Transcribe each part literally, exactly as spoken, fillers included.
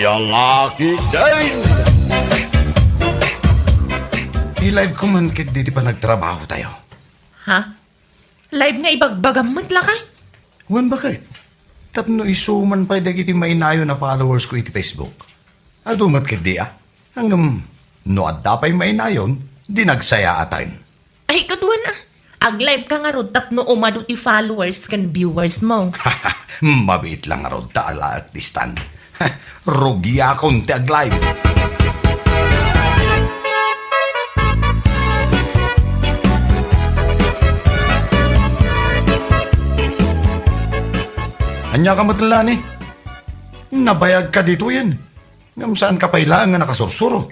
Ania la ketdin? I-live ko man ketdi ti panagtrabaho tayo. Ha? Live nga ibagbagam met lakay? Wen, baket? Tapno isu man pay dagiti mainayon a followers ko iti Facebook. Adu met ketdi a. Ngem, no adda pay mainayon, di nagsayaaten. Ay, kaduan a. Ag-live ka ngarud tapno umadu ti followers ken viewers mo. Mabiit lang ngarud ta alaek ti stand. Rugiakon ti ag-live. Ania ka met, Lani? Nabayag ka ditoyen. Ngem saan ka pay laeng nga nakasursuro.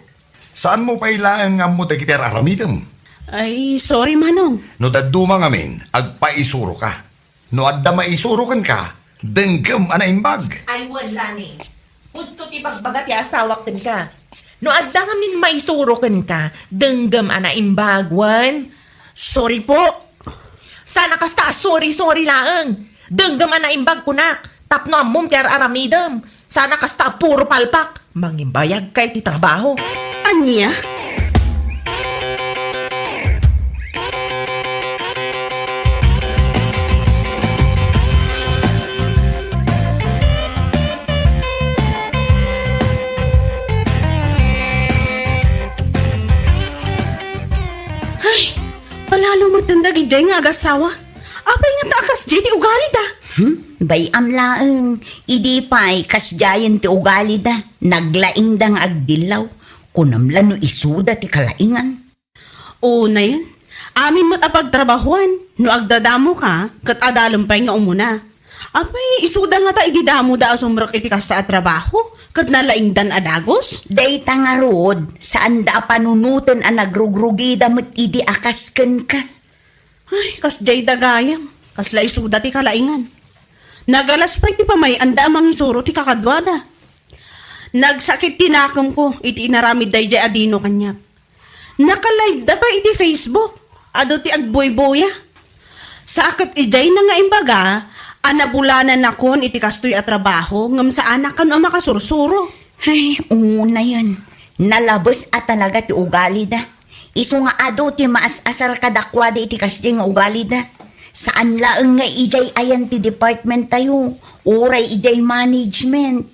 Saan mo pay laeng nga ammo dagiti ar-aramidem? Ay, sorry, Manong. No dadduma ngamin, agpaisuro ka. No adda maisuro kenka, denggem a naimbag. Ay, wala ni. Husto ti bagbaga ti asawak kenka. No adda ngamin maisuro kenka, denggem a naimbag, wen? Sorry po. Sana kasta a sorry-sorry laeng. Denggem a naimbag kunak, tapno ammom ti ar-aramidem. Sana kasta a puro palpak. Mangibayag ka iti trabaho. Ania? Ay, palalo met dagiti nga agassawa. Apay nga ta a kasdiay ti ugalida? Hmm? Bay-am laeng, idi pay kasdiayen ti ugalida, naglaingda nga agdillaw. Kunam la no isuda ti kalaingan. Unayen, amin met a pagtrabahuan, no agdadamoka, ket adalem pay nga umuna. Apay, isuda ngata idi damoda a sumrek iti kasta a trabaho, ket nalaingdan a dagus? Dayta ngarud, saanda a panunoten a nagrugrugida met idi a kas kenka. Ay, kasdiay da gayam. Kasla isuda ti kalaingan. Nagalas pay ti pamay-anda a mangisuro ti kakaduada. Nagsakit ti nakemko iti inaramid daydiay a Dino kaniak. Naka-live da pay iti Facebook. Adu ti agbuybuya. Sa ket idiay na nga imbaga a nabulananakon iti kastoy a trabaho ngem saanak kano a makasursuro. Ay, unayen. Nalabes a talaga ti ugalida. Isu nga adu ti maas-asar kadakuada iti kasdiay nga ugalida. Saan laeng nga idiay ayan ti department tayo, uray idiay management.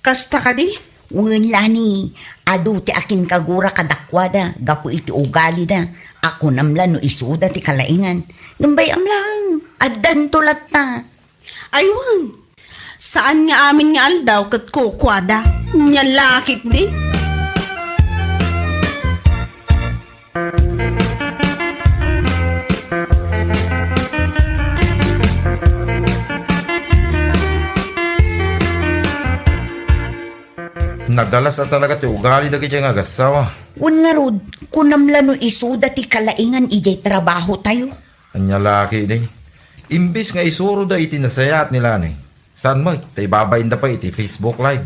Kasta kadi? Wen, Lani, adu ti akinkagura kadakuada gapu iti ugalida a kunam la no isuda ti kalaingan. Ngem bay-am laeng, addanto latta. Aywan, saan nga amin nga aldaw ket kukuada. Nia la ketdin? Nagalas a talaga ti ugali dagiti nga agassawa. Wen ngarud, kunam la no isuda ti kalaingan idiay trabaho tayo. Ania la ketdin? Imbes nga isuroda iti nasayaat ni Lani, saan met ta ibabainda pay iti Facebook Live.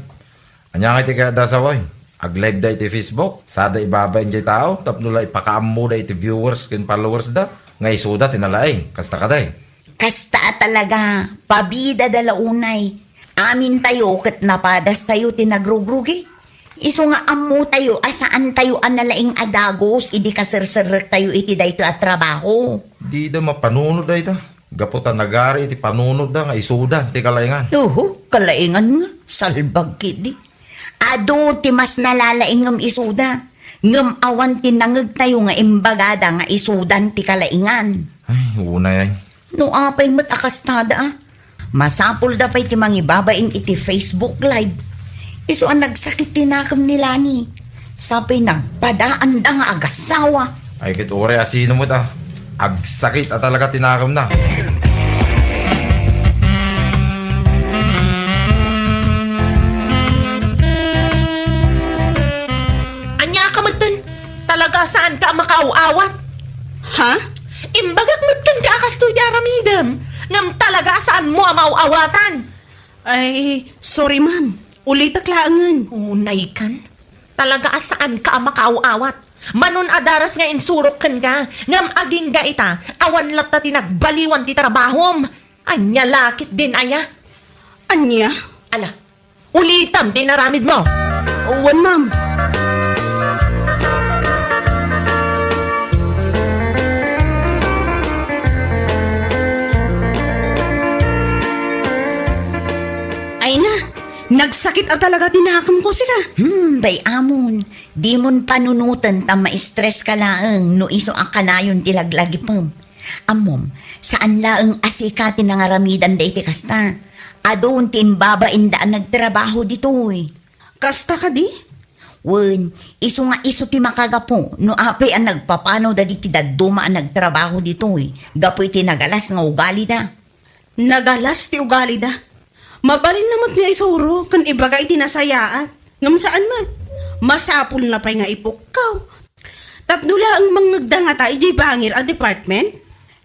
Ania nga iti kayatda a sawen? Ag-live da iti Facebook, sada ibabain ti tao tapno la ipakaammoda iti viewers ken followers da nga isuda ti nalaing. Kasta kadi? Kasta a talaga, pabidada la unay. Amintayo ket napadastayo ti nagrugrugi. Isu nga ammotayo a saantayo a nalaing a dagus idi kaserserrektayo iti daytoy a trabaho. Dida mapanunot dayta, gapu ta nagari iti panunotda nga isuda ti kalaingan. Uhu, kalaingan nga, salbag ketdi. Adu ti mas nalalaing ngem isuda, ngem awan ti nangegtayo nga imbagada nga isudan ti kalaingan. Ay, unay ay. No apay met a kastada, a. Masapulda pay ti mangibabain iti Facebook Live. Isu a nagsakit ti nakem ni Lani. Sapay nagpadaanda nga agassawa. Ay, ket uray a sino met a. Agsakit a talaga ti nakemna. Ania ka metten? Talaga a saanka a makaaw-awat? Ha? Imbagak met kenka a kastoy ti aramidem, ngem talaga a saanmo a maaw-awatan. Ay, sorry, ma'am. Ulitek laengen. Unay kan. Talaga a saanka a makaaw-awat. Manon a daras nga insurok kenka, ngem agingga ita, awan latta ti nagbaliwan ti trabahom. Ania la ketdin aya? Ania? Ala, Ulitam ti inaramidmo. Wen, ma'am. Ay na, nagsakit a talaga ti nakemko, sika. Hmm, bay-amon, dimon panunoten ta ma-stress ka laeng no isu a kanayon ti laglagipem. Ammom, saan laeng a sika ti nangaramidan daytoy kasta. Adun ti imbabainda a nagtrabaho ditoy. Kasta kadi? Wen, isu nga isu ti makagapu no apay a nagpapano dagiti dadduma a nagtrabaho ditoy gapu iti nagalas nga ugalida. Nagalas ti ugalida. Mabalinna met nga isuro ken ibaga iti nasayaat. Ngem saan met. Masapulna pay nga ipukkaw. Tapno laeng mangngegda ngata idiay bangir a department?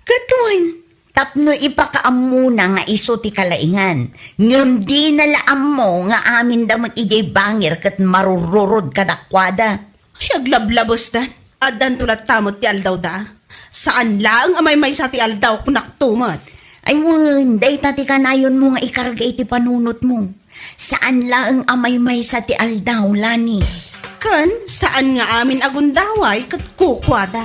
Ket wen, tapno ipakaammona nga isu ti kalaingan, ngem dina la ammo nga aminda met idiay bangir ket marururod kadakuada. Ay, aglablabesdan. Addanto latta met ti aldawda. Saan laeng a maymaysa ti aldaw, kunakto met. Ay wen, dayta ti kanayonmo nga ikarga iti panunotmo. Saan laeng a maymaysa ti aldaw, Lani. Ken saan nga amin a gundaway ket kukuada.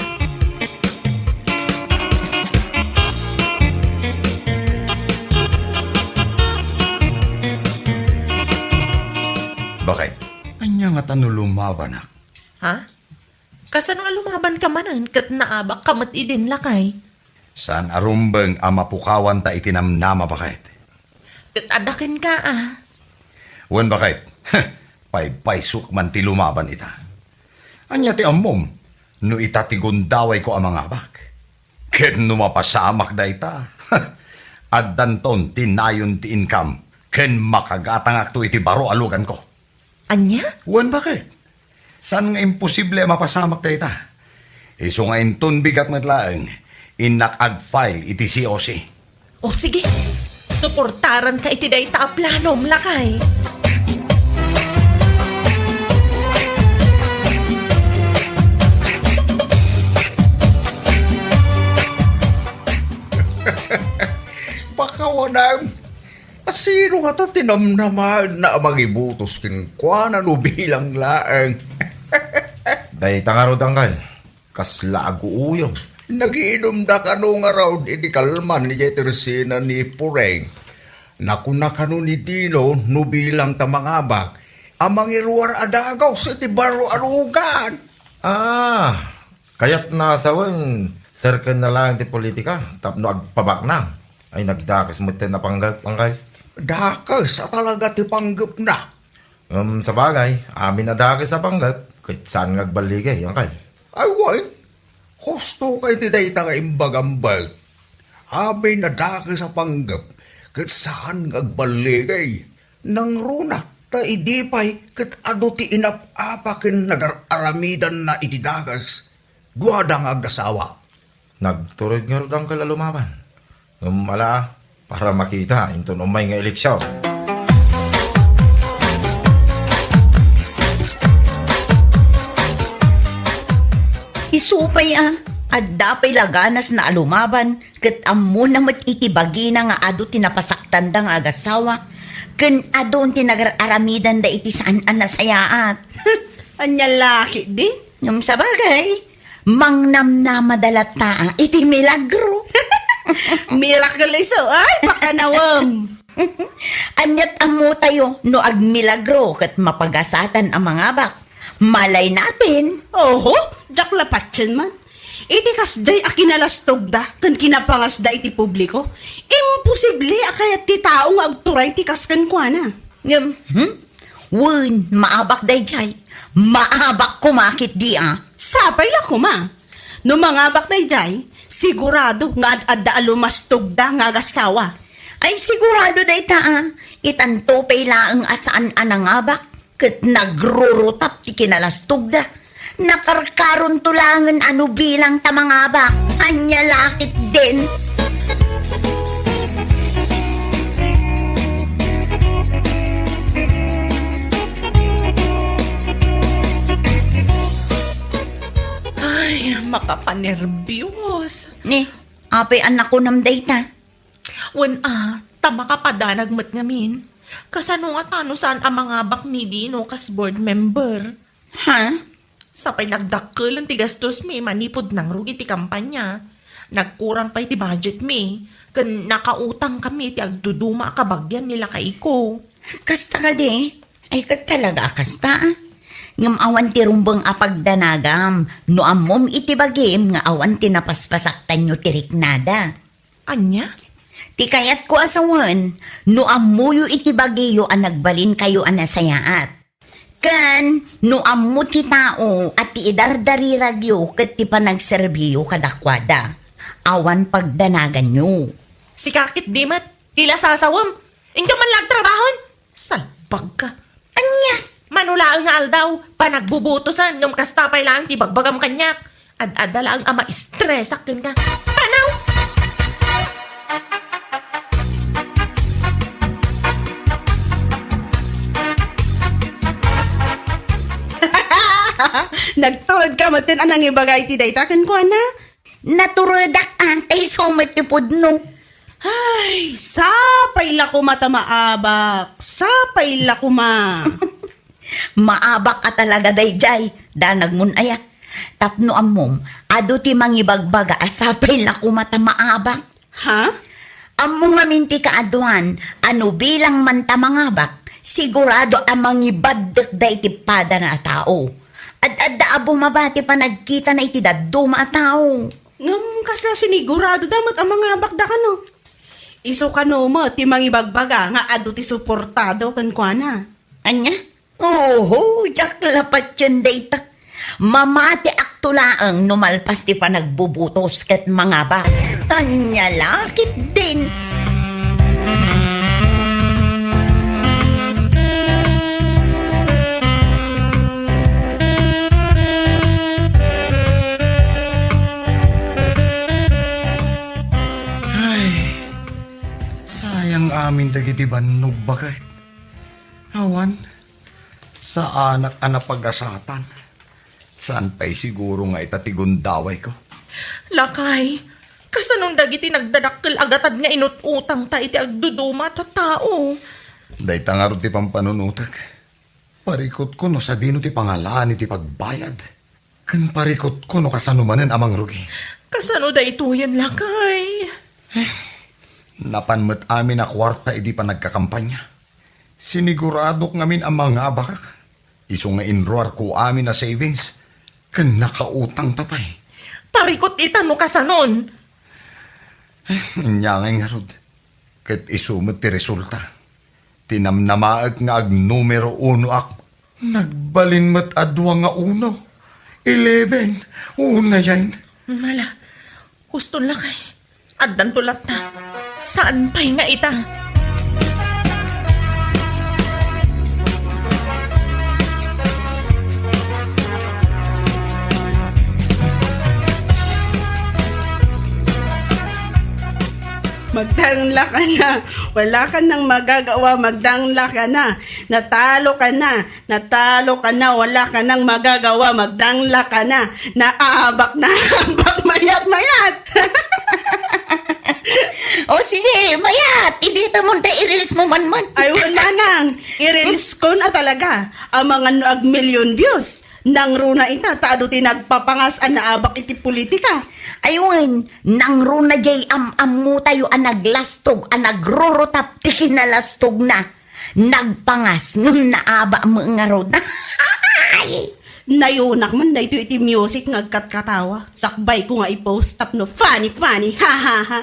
Bakit? Ania ngata no lumabanak? Ha? Kasano a lumabanka manen ket naabakka met idin, lakay? Saan a rumbeng a mapukawanta iti namnama, bakit? Ket adda kenka, a. Wen, bakit? Paypaysok man ti lumaban ita. Ania ti ammom no ita ti gundawayko a mangabak? Ket no mapasamak dayta, addanton ti nayon ti income ken makagatangakto iti baro a luganko. Ania? Wen, bakit? Saan nga imposible a mapasamak dayta? Isu nga inton bigat met laeng, innak ag-file iti C O C. O sige, suportaranka iti dayta a planom, lakay. Pakawanam. Asino ngata ti namnamaenna a mangibutos kenkuana no bilang laeng? Dayta ngarud, anggal, kasla aguuyom. Nagiinumda kano ngarud iti kalman idiay tersena ni Pureng. Nakuna kano ni Dino no bilang ta mangabak a mangiruar a dagus iti baro a lugan. Ah, kayatna a sawen, serkenna laeng ti politika tapno agpabaknang. Ay, nagdakes metten a panggep, anggal. Dakes a talaga ti panggepna. Ngem sabagay, amin a dakes a panggep, ket saan nga agballigay, anggal. Ay, wen, husto kay ti dayta nga imbagam, bet. Amin a dakes a panggep, ket saan nga agballigay. Nangruna, ta idi pay ket adu ti inap-apa ken nagar-aramidanna iti dakes, duada nga agasawa. Nagtured ngarud, anggal, a lumaban. Ngem ala, para makita inton umay nga eleksion. Isu pay a, adda pay la ganasna a lumaban, ket ammona met iti bagina nga adu ti napasaktanda nga agasawa, ken adun ti nagar-aramidanda iti saan a nasayaat. Ania la ketdi? Ngem sabagay, mangnamnamada latta iti milagro. Miracle isu, ay, pakanawem. Ania't ammotayo no agmilagro ket mapagasatan a mangabak? Malay natin. Oho, diak la patien man. Iti kasdiay a kinalastogda ken kinapangasda iti publiko, imposible a kayat ti tao nga agturay ti kas kenkuana. Ngem, hmm? Wen, maabak daydiay. Maabak koma ketdi a. Sapay la koma. No mangabak daydiay, sigurado nga ad-adda a lumastogda nga agasawa. Ay, sigurado dayta a. Itanto pay laeng a saan a nangabak ket nagrurutap ti kinalastogda. Nakarkaronto laengen a no bilang ta mangabak. Ania la ketdin? Ay, makapanerbios. Ni, apay a nakunam dayta? Wen a, ta makapadanag met ngamin. Kasano nga ta no saan a mangabak ni Dino kas board member? Ha? Sapay nagdakkel ti gastos mi manipud nangrugi ti kampanya. Nagkurang pay ti budget mi. Ken nakautang kami ti agduduma a kabagian ni lakayko. Kasta kadi? Ay, ket talaga a kasta, ah. Ngem awan ti rumbeng a pagdanagam no ammom iti bagim nga awan ti napaspasaktanyo ti riknada. Ania? Ti kayatko a sawen, no ammoyo iti bagiyo a nagbalinkayo a nasayaat. Ken no ammo ti tao a ti idardariragyo ket ti panagserbiyo kadakuada, awan pagdanaganyo. Sika ket di met, ti la sasawem. Inka man la agtrabahon. Salbag ka. Ania? Mano laeng nga aldaw, panagbubutosan, ngem kasta pay laeng ti bagbagam kaniak. Ad-adda laeng a maistresak kenka. Tanaw! Nagtured ka metten a nangibaga iti dayta kenkuana? Naturedak a, ta isu met ti pudno. Ay, sapay la koma ta maabak. Sapay la koma. Maabak a talaga daydiay, danagmon aya. Tapno ammom, adu ti mangibagbaga a sapay la koma ta maabak. Ha? Ammo ngamin ti kaaduan a no bilang man ta mangabak, sigurado a mangibaddekda iti padana a tao. Ad-adda a bumaba ti panagkitana iti dadduma a tao. Ngem kasla siniguradoda met a mangabakda kano? Isu kano met ti mangibagbaga nga adu ti suportado kenkuana? Ania? Oho, diak la patien dayta. Mamatiakto laeng no malpas ti panagbubutos ket mangabak. Ania la ketdin? Ay, sayang amin dagiti bannog, baket. Awan, saanak a napagasatan. Saan pay siguro nga ita ti gundawayko? Lakay, kasanon dagiti nagdadakkel a gatad nga inut-utangta iti agduduma a tattao? Dayta ngarud ti pampanunotek. Parikutko no sadino ti pangalaan iti pagbayad. Ken parikutko no kasano manen a mangrugi. Kasano daytoyen, lakay? Eh, napan met amin a kuarta idi panagkakampanya. Siniguradok ngamin a mangabakak. Isu nga inruarko amin a savings. Ken nakautangta pay. Parikut ita no kasanon. Eh, ania ngay ngarud. Ket isu met ti resulta. Ti namnamaek nga agnumero unoak. Nagbalin met a dua nga uno. Eleven. Unayen. Mala, huston lakay. Addanto latta. Saan pay nga ita? Magdangla ka na. Wala ka nang magagawa, magdangla ka na. Natalo ka na. Natalo ka na, wala ka nang magagawa, magdangla ka na. Naabak na, abak, mayat, mayat. O sige, mayat, idita mo, ta i-reels mo man man. Ay, wala nang. I-reels ko na talaga. Amangan no ag million views. Nangruna ita, ta adu ti nagpapangas a naabak iti politika. Ay wen, nangruna jay am-ammo tayo a naglastog, a nagrurutap ti kinalastog na. Nagpangas ngem naabak met ngarud. Ay! Nayunak man daytoy iti music nga agkatkatawa. Sakbay ko nga i-post tapno funny, funny, ha, ha, ha.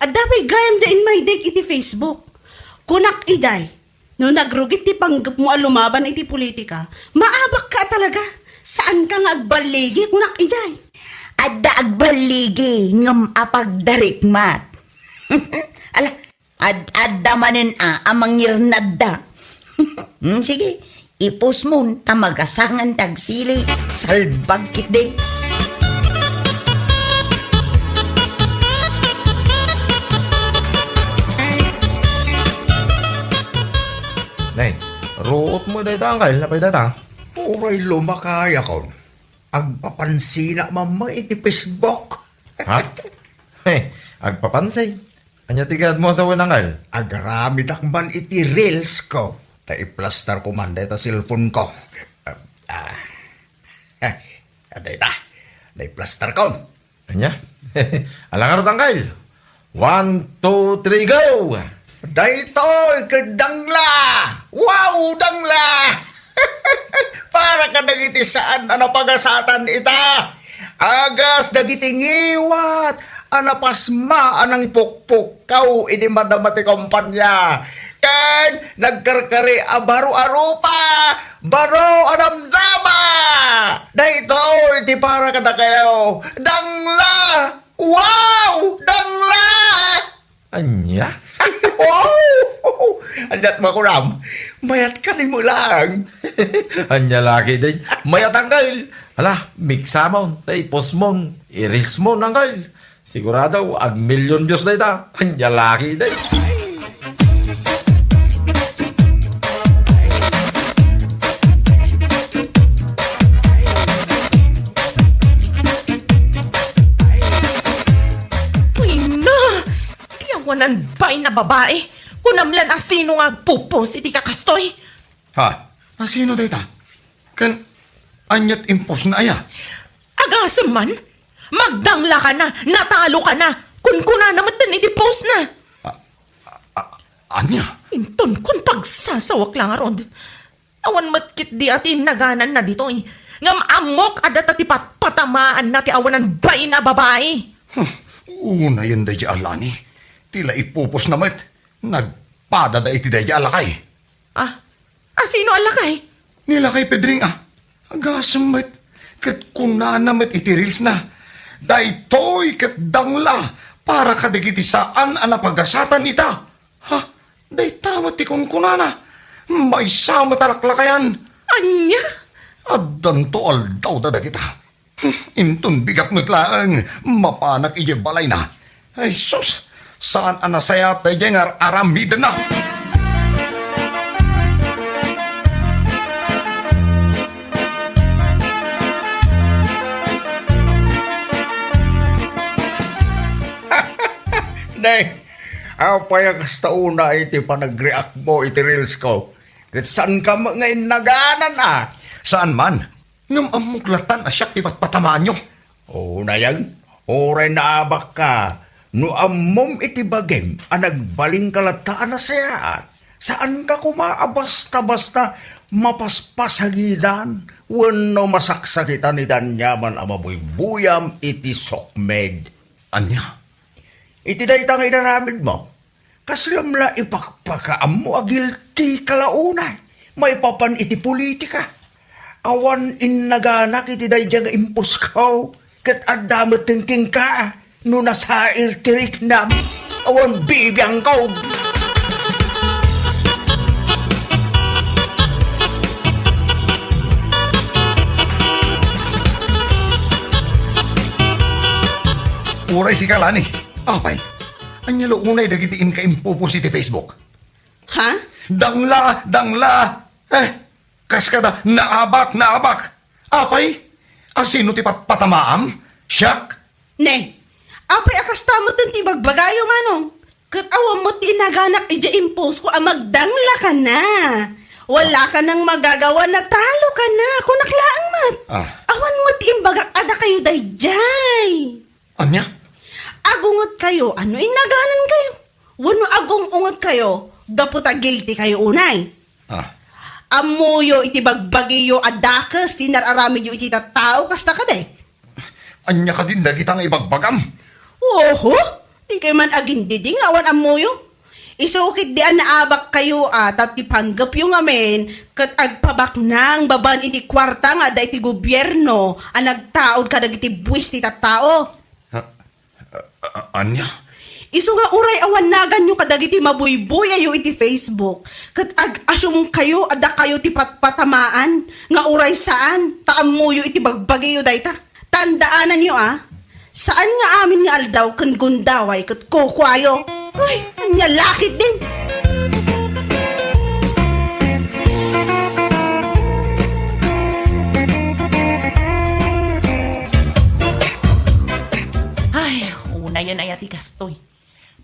Adda pay gayam da in my deck iti Facebook. Kunak iday, no nagrugit ti panggepmo a lumaban iti politika, maabak ka talaga. Saan ka nga agballigi, kunak iday. Adda agballigi, ngem a pagdarikmat. Ala, Ad-adda manen a, a mangirnadda. Hmm, sige, i-post mon, ta magasangan ti agsili, salbag ketdi. Nay, ruot mo dayta, angkel, napay dayta? Uray lumakayakon. Agpapansina mamma iti Facebook. Ha? Hey, agpapansi? Ania ti kayatmo a sawen, Angkel? Agaramidak man iti reels ko. Ta iplastar ko man dayta cellphone ko. Ah, ah. Dayta. Naiplastar ko. Ania? Ala ngarud, Angkel. One, two, three, go! Daytoy ket dangla! Wow, dangla! Para kadagiti saan a napagasatan ita. Agas dagiti ngiwat a napasma a nangipukpukkaw idi madama ti kompania. Ken nagkarkari a baro a rupa, baro a damdama. Daytoy ti para kadakayo. Dangla! Wow! Dangla! Ania? Wow! Aniat makunam? Mayat ka ni mo lang. Ania laki din? Mayat, Angkel. Hala, miksamon, tay posmon, irismon, Angkel. Sigurado, ag million views na ita. Ania laki din? Uy, na! Ti awanan bain a babai, kunam lan a sino nga agpupos iti kakastoy? Ha? A sino dayta? Ken aniat impostna aya? Agasem man, magdangla ka na, natalo ka na, kunkunana metten iti postna. A, a, a, ania? Inton kun pagsasawak la ngarud. Awan met ketdi a ti innagananna ditoy. Ngem ammok a data ti patpatamaanna ti awanan bain a babai. Hmm, unayen daydiay a lani. Ti la ipupos na met. Nagpadada iti daydiay a lakay. Ah, a sino a lakay? Ni Lakay Pedring, ah. Agasem met. Ket kunana met iti reels na, "Daytoy ket dangla para kadagiti saan a napagasatan ita." Ha? Dayta met ti kunkunana. Maysa met a laklakayan. Ania? Addanto aldawda dagita. Hmm, inton bigat met laeng, mapanak idiay balayna. Ay sus, saan a nasayaat daydiay nga ar-aramidenna. Nay, apay a kasta unay ti panagreact mo iti reels ko? Ket saanka met nga innaganan, a? Saan man. Ngem ammok latan a siak ti patpatamaanyo. Unayen, uray naabakka, no ammom iti bagim a nagbalinka latta a nasayaat, saanka koma a basta-basta mapaspasagidan wenno masaksakitan iti aniaman a mabuybuyam iti sukmed. Ania? Iti dayta nga inaramidmo, kaslam la ipakpakaammo a guilty ka la unay maipapan iti politika. Awan innaganak iti daydiay nga imposko, ket adda metten kenka no nasair ti riknam. Awan bibiangko. Uray sika, Lani. Apay, ania la unay dagiti inka impupos iti Facebook? Ha? Dangla, dangla! Eh, kas kada, naabak, naabak! Apay, a sino ti patpatamaam? Siak? Ne, apay a kasta metten ti ibagbagayo, Manong? Ket awan met ti inaganak idiay impostko a magdangla ka na. Wala ka nang magagawa, natalo ka na. Kunak laeng met. Ah. Awan met ti imbagak a dakayo daydiay. Ania? Agungetkayo a no innaganankayo wenno agung-ungetkayo gapu ta guilty kayo unay. Ah. Ammoyo iti bagbagiyo a dakes ti inar-aramidyo iti tattao, kasta kadi? Ania kadin dagita nga ibagbagam? Oho, dikay man agindidi nga awan ammoyo. Isu ketdi a naabakkayo a ta ti panggepyo ngamin ket agpabaknang babaen iti kuarta nga adda iti gobierno a nagtaud kadagiti buis ti tattao. A-, a-, ania? Isu nga uray awan naganyo kadagiti mabuybuyayo iti Facebook, ket ag-asumkayo a dakayo ti patpatamaan nga uray saan ta ammoyo iti bagbagiyo dayta. Tandaananyo a, saan nga amin nga aldaw ken gundaway ket kukuayo. Ay, ania la ketdin? Ay, unayen aya ti kastoy.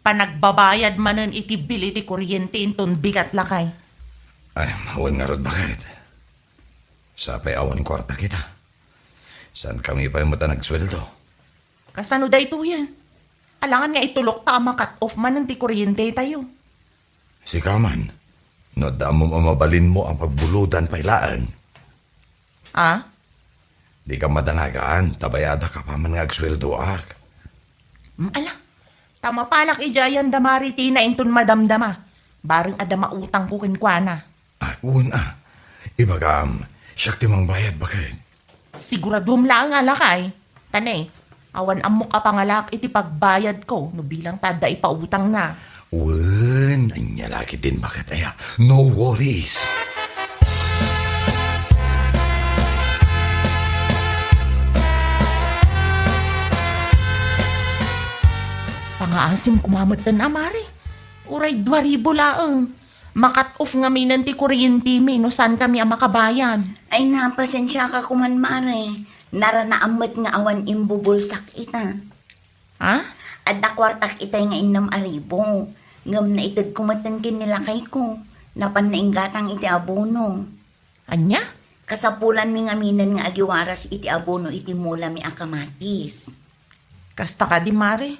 Panagbabayad manen iti bill iti kuryente inton bigat, lakay. Ay, awan ngarud, baket. Sapay awan kuarta kita. Saan kami pay met a nagsueldo? Kasano daytoyen? Alangan nga itulokta a ma-cut off manen ti kuryente tayo. Sika man, no adda ammom a mabalinmo a pagbuludan pay laeng. Ah? Dika madanagan, ta bayadak apaman nga agsueldoak. Mm, ala, ta mapalak idiayen da Mari Tina inton madamdama. Bareng adda mautangko kenkuana. Ah, wen a. Ibagam, siak ti mangbayad, baket. Siguraduem laeng a lakay. Ta ne, awan ammok a pangalak iti pagbayadko no bilang ta adda ipautangna. Wen, ania la ketdin, baket aya. No worries. Pangaasim koma metten a, Mari. Uray dua ribu laeng. Ma-cut off ngaminen ti kuryentemi no saan kami a makabayad. Ay, na, pasensiaka koman, Mare. Naranaam met nga awan imbubulsak ita. Ha? Adda kuartak itay nga innem a ribu. Ngem naitedko metten ken ni lakayko. Napan nainggatang iti abono. Ania? Kasapulanmi ngaminen nga agiwaras iti abono iti mulami a kamatis. Kasta kadi, Mare?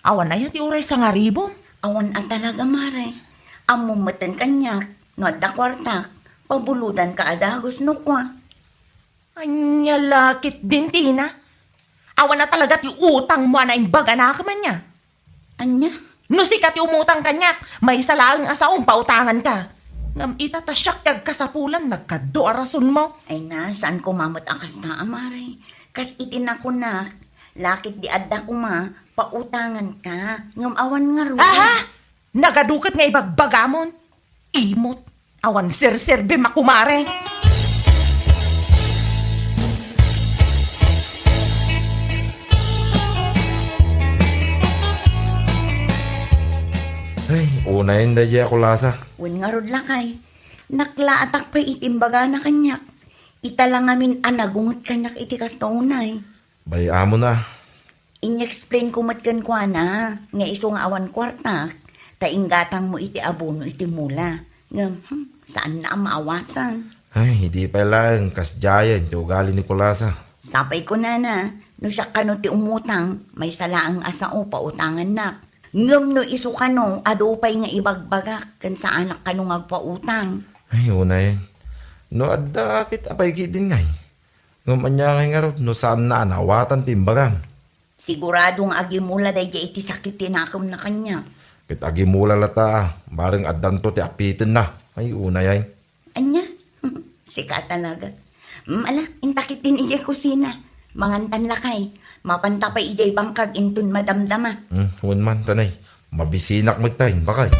Awan aya ti uray sangaribom? Awan a talaga, Mare. Ammom metten kaniak, no adda kuartak, pabuludanka a dagus no kua. Ania la ketdin, Tina? Awan a talaga ti utangmo a naimbaganakem ania? Ania? No sika ti umutang kaniak, maysa laeng a saom pautanganka. Ngem ita ta siak ti agkasapulan, nagkaddo a rasonmo. Ay na, saan koma met a kasta a, Mare. Kas iti nakunak, lakit di adda koma, pautanganka, ngem awan ngarud. Aha! Nagaduket nga ibagbagamon. Imot. Awan serserbim a kumare. Ay, unayen daydiay a kulasa. Wen ngarud, lakay. Naklaatak pay iti imbagana kaniak. Ita la ngamin a nagunget kaniak iti kasta unay. Bay-amon a. In-explain ko met kenkuana nga isu nga awan kuartak, ta inggatangmo iti abono iti mula. Ngem, hmm, saanna a maawatan. Ay, idi pay laeng kasdiayen ti ugali ni Kulasa. Sapay kunana, no siak kano ti umutang, maysa laeng a sao pautangannak. Ngem no isu kano, adu pay nga ibagbagak, ken saanak kano nga agpautang. Ay, unayen. No adda ket apay ketdin ngay? Ngem ania ngay ngarud no saanna a naawatan ti imbagam? Sigurado nga agimula daydiay iti sakit ti nakemna kaniak. Ket agimula latta, bareng addanto ti apitenna. Ay, unay ay. Ania? Sika talaga. Mm, ala, inta ketdin idiay kusina. Mangantan lakay. Mapanta pay idiay bangkag inton madamdama. Hmm, wen man, tanay. Mabisinak met tay, bakay.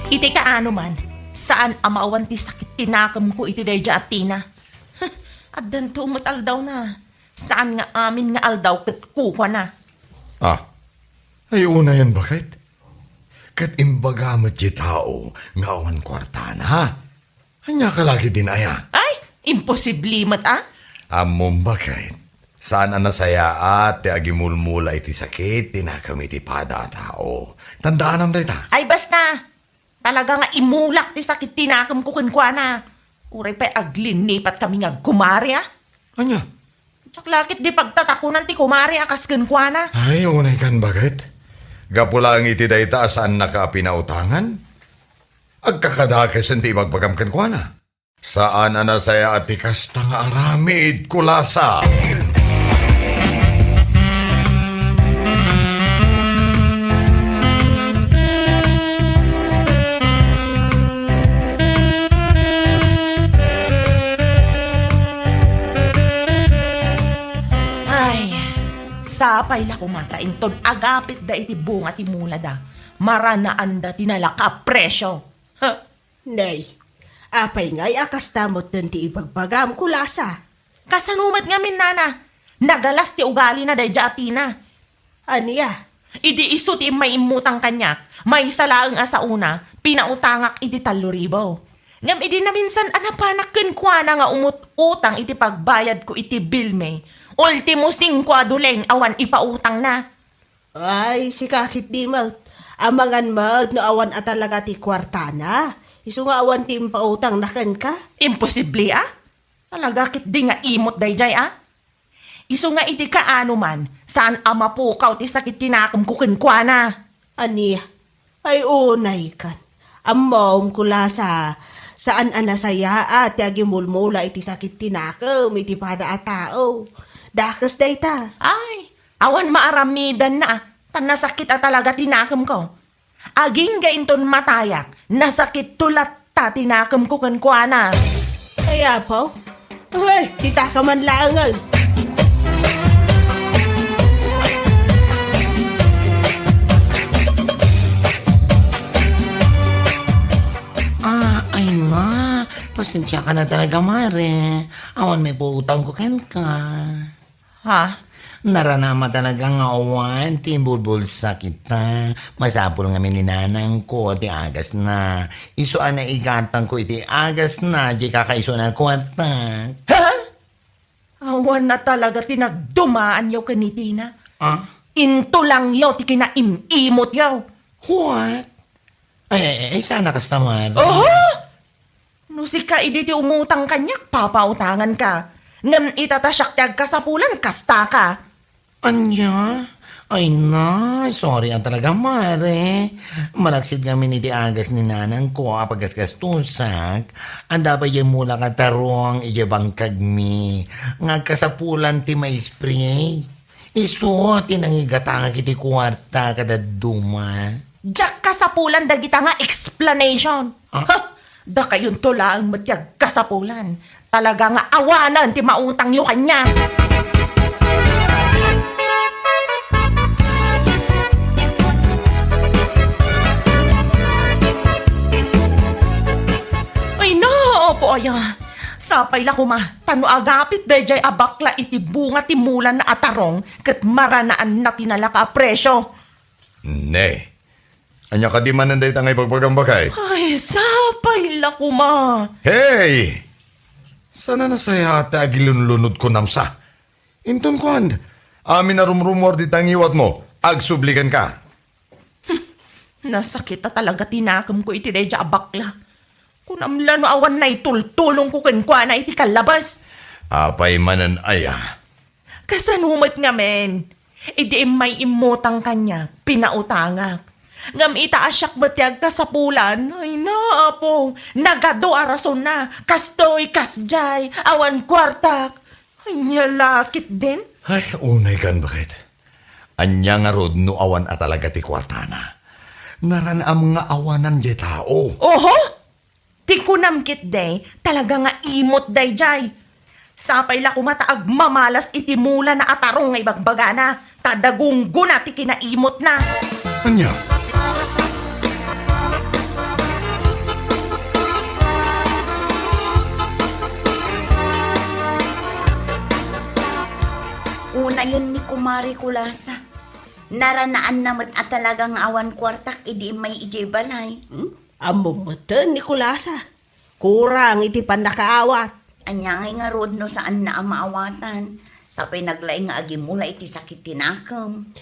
Iti kaano man, saan a maawan ti sakit ti nakemko iti daydiay a Tina. Addanto met aldawna. Saan nga amin nga aldaw ket kukuana. Ah, ay unayen, baket? Ket imbaga met ti tao nga awan kuartana. Ania ka lagi din aya? Ay, imposible met a. Ammom, baket, saan a nasayaat ti agimulmula iti sakit ti nakem iti pada a tao. Tandaanam dayta. Ay, basta. Talaga nga imulak ti sakit ti nakemko kenkuana. Uray pay aglinnipat kami nga agkumare, a. Ania? Diak la ket di pagtatakunan ti kumare a kas kenkuana. Ay, unay kan, baket. Gapu laeng iti dayta a saannaka a pinautangan, agkakadakesen ti ibagbagam kenkuana. Saan a nasayaat ti kasta nga aramid, Kulasa. Ay, sapay la koma ta inton agapitda iti bunga ti mulada, maranaanda ti nalaka a presio. Ha? Nay, apay ngay a kasta metten ti ibagbagam, Kulasa? Kasano met ngamin, nana? Nagalas ti ugalina daydiay a Tina. Ania? Idi isu ti immay immutang kaniak, maysa laeng a saona, pinautangak iti tallo ribu. Ngem idi naminsan a napanak kenkuana nga umut-utang iti pagbayadko iti bilmi, ultimo singko a duleng awan ipautangna. Ay, sika ketdi met. Amangan met no awan a talaga ti kuartana. Isu nga awan ti impautangna kenka. Imposible, a? Talaga ketdi nga imot daydiay, a? Isu nga idi kaano man, saan a mapukaw ti sakit ti nakemko kenkuana. Ania? Ay, unaykan. Ammom, Kulasa, saan a nasayaat ti agimulmula iti sakit ti nakem iti pada a tao. Dakes dayta. Ay, awan maaramidanna, ta nasakit a talaga ti nakemko. Agingga inton matayak, nasakitto latta ti nakemko kenkuana. Ay, apo, uy, dita ka man laengen. Ah, ay nga. Pasensya ka na talaga, Mare. Awan may puutang ko kenka. Ha? Narana ma talaga nga awan ti imbulbulsa kita. Masapul ngamin ni nanangko ti agasna. Isu a naigatangko iti agasna, di kakaiso na kuarta. Ha? Awan na talaga ti nagdumaanyo ken ni Tina. Ah? Intulangyo ti kinaim-imotyo. What? Ay, ay, ay, sana kasta, Mare. Oho! No sika idi ti umutang kaniak, papautangan ka. Ngem ita ta siak ti agkasapulan, kasta ka. Ania? Ay na, sorry a talaga, Mare. Malaksid ngamin iti agas ni nanangko a pagasgastusak, adda pay diay mula nga tarong idiay bangkagmi nga agkasapulan ti maispray. Isu ti nangigatangak iti kuarta kadadduma. Diak kasapulan dagita nga explanation. Ah? Ha? Dakayonto laeng met ti agkasapulan. Talaga nga awanen ti mautangyo kaniak. Ay, naapo aya. Sapay la koma, ta no agapit daydiay a bakla iti bunga ti mulana a tarong, ket maranaanna ti nalaka a presio. Ne. Ania kadi manen dayta nga ibagbagam, baket? Ay, sapay la koma. Hey! Saan a nasayaat ti agilunlunod kunam sa? Inton kuan, amin a rumrumuar dita ngiwatmo, agsubli kenka. Hmm, nasakit a talaga ti nakemko iti daydiay a bakla. Kunam la no awan naitultulongko kenkuana iti kallabas. Apay manen aya? Kasano met ngamin? Idi immay immutang kaniak, pinautangak. Ngem ita a siak met ti agkasapulan, ay na, Apo, nagadu a rasonna, kastoy, kasdiay, awan kuartak. Ania la ketdin? Ay, unaykan, baket. Ania ngarud no awan a talaga ti kuartana? Naraan-am nga awanan diay tao. Oho! Ti kunam ketdi, talaga nga imot daydiay. Sapay la koma ta agmamalas iti mulana a tarong nga ibagbagana, ta dagunggona ti kinaimotna. Ania? Unayen ni Kumare Kulasa. Naranaanna met a talaga nga awan kuartak idi immay idiay balay. Hmm? Ammom metten ni Kulasa. Kurang iti pannakaawat. Ania ngay ngarud no saanna a maawatan? Sapay naglaing nga agimula iti sakit ti nakem.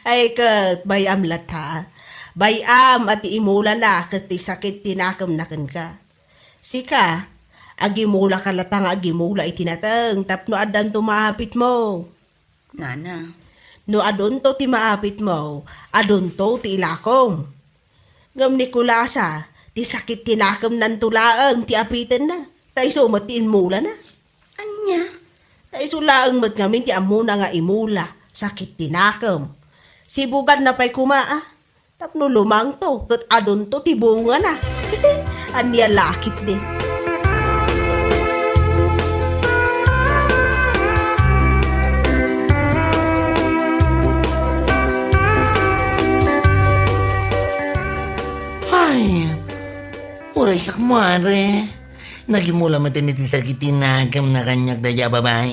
Ay ket, bay-am latta. Bay-am a ti imulana ket ti sakit ti nakemna kenka. Sika, agimulaka latta nga agimula iti nateng tapno addanto maapitmo. Nana. No adunto ti maapitmo, adunto ti ilakom. Ngem ni Kulasa, ti sakit ti nakemnanto laeng ti apitenna, ta isu met ti immulana. Ania? Ta isu laeng met ngamin ti ammona nga imula, sakit ti nakem. Sibuganna pay koma, a. Tapno lumangto ket adunto ti bungana. Ania la ketdi? Ay, uray siak, Mare. Nagimula met iti sakit ti nakemna kaniak daydiay a babai.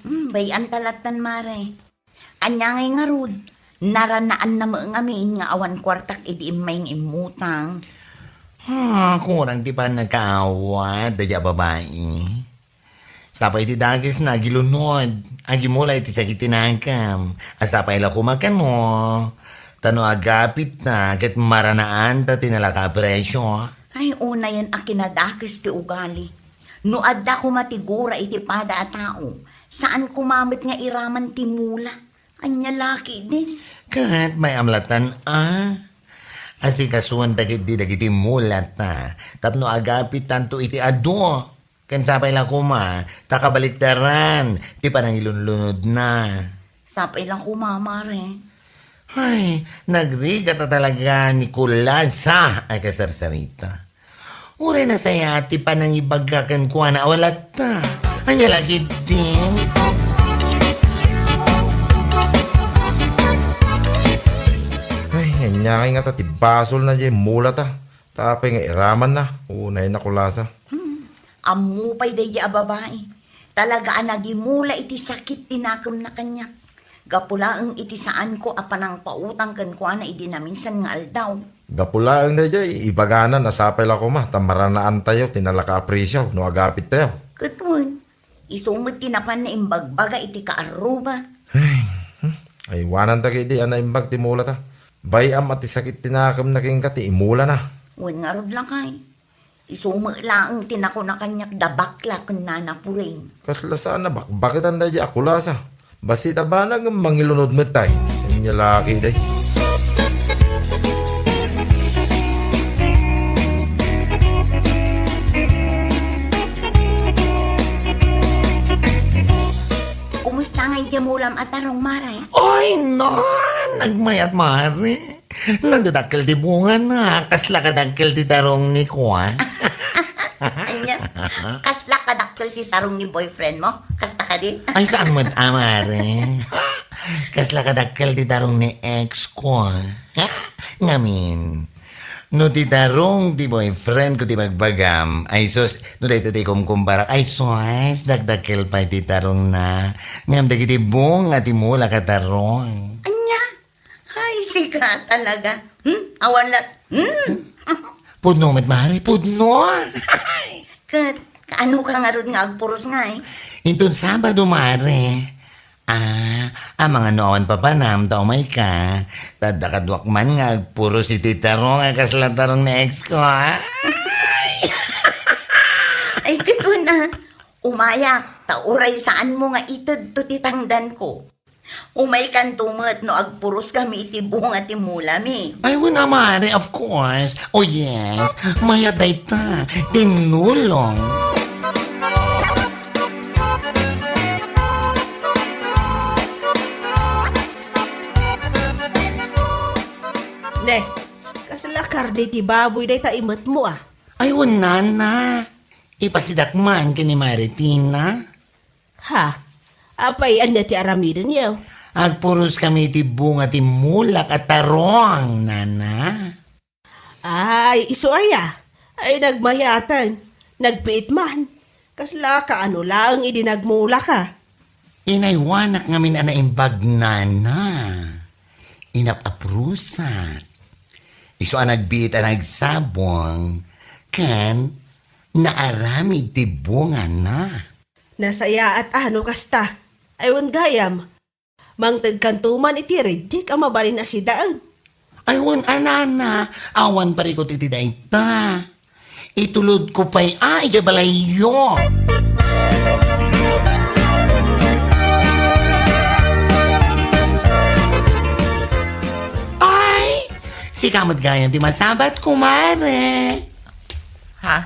Hmm, bay-am ta lattan, Mare. Ania ngay ngarud? Naranaanna met ngamin nga awan kuartak idi immay nga immutang. Ah, kurang ti pannakaawat daydi a babai. Sapay ti dakesna agilunod, agimula iti sakit ti nakem. A sapay la koma kano, ta no agapitna ket maranaanta ti nalaka a presio. Ay, unayen a kinadakes ti ugali. No adda koma ti gura iti pada a tao, saan koma met nga iraman ti mula. Ania la ketdi? Ket may-am latan a. Asikasuanta ketdi dagiti mulata tapno agapitanto iti adu. Ken sapay la koma, ta kabaliktaran ti panangilunlunodna. Sapay la koma, mare. Ay, nagrigata talaga ni Kulasa a kasarsarita. Uray nasayaat ti panangibagga kenkuana a walatta. Ania la ketdin? Ay, ania ngay ngata ti basolna diay mulata? Ta apay nga iramanna, unay na Kulasa. Hmm. Ammo pay daydi a babai. Talaga a nagimula iti sakit ti nakemna kaniak. Gapu laeng iti saanko a panangpautang kenkuana idi naminsan nga aldaw. Gapu laeng daydiay, ibagana a sapay la koma ta maranaantayo ti nalaka a presio no agapittayo. Ket wen, isu met ti napan naimbagbaga iti kaarruba. Ay, hmm, aywananta ketdi a naimbag ti mulata. Bay-am a ti sakit ti nakemna kenka ti imulana. Wen ngarud lakay. Isu met laeng ti nakuna kaniak da bakla ken Nana Puring. Kasla saan a bakbaketan daydi a Kulasa. Bassit a banag ngem mangilunod met tay. Ania la ketdi. Kumusta ngay diay mulam a tarong, mare? Ay, na! Nagmayat, mare. Nagdadakkel ti bungana. Kasla kadakkel ti tarong ni kua. Ania? Kasla kadakkel ti tarong ni boyfriend mo? Kasta kadi? Ay, saan met, a, mare? Kasla kadakkel ti tarong ni ex ko, a. Ngamin, no ti tarong ti boyfriend ko ti bagbagam, ay sus, no dayta ti kumkumparak, ay sus, dakdakkel pay ti tarongna. Ngem dagiti bunga ti mulak a tarong. Ania? Ay, sika talaga. Hmm? Awan la. Hmm? Pudno met, mare, pudno. Ket, kaano ka ngarud nga agpuros ngay? Inton Sabado, mare. Ah, amangan no awan papanam, ta umay ka. Ta adda kaduak man nga agpuros iti tarong a kasla tarong ni ex ko, ha? Ay, ket kuna. Umaya, ta uray saanmo nga itedto ti tangdanko. Umaykanto met no agpuros kami iti bunga ti mulami. Ay, wen a, mare, of course. Oh, yes. Mayat dayta. Tinulong. Ne, kasla karne ti baboy dayta imetmo, a? Ay, wen, nana. Ipasidak man ken ni Mare Tina. Ha? Apay, ania ti aramidenyo? Agpuros kami iti bunga ti mulak a tarong, nana. Ay, isu aya? Ay, nagmayatan. Nagbiit man. Kasla kaano laeng idi nagmulaka? Inaywanak ngamin a naimbag, nana. Inap-aprusak. Isu a nagbiit a nagsabong, ken naaramid ti bungana. Nasayaat a no kasta. Ay, wen gayam. Mangtedkanto man iti rijek a mabalin a sidaen. Ay, wen a, nana, awan parikut iti dayta. Itulodko pay a idiay balayyo. Ay, sika met gayam ti masabat, kumare. Ha?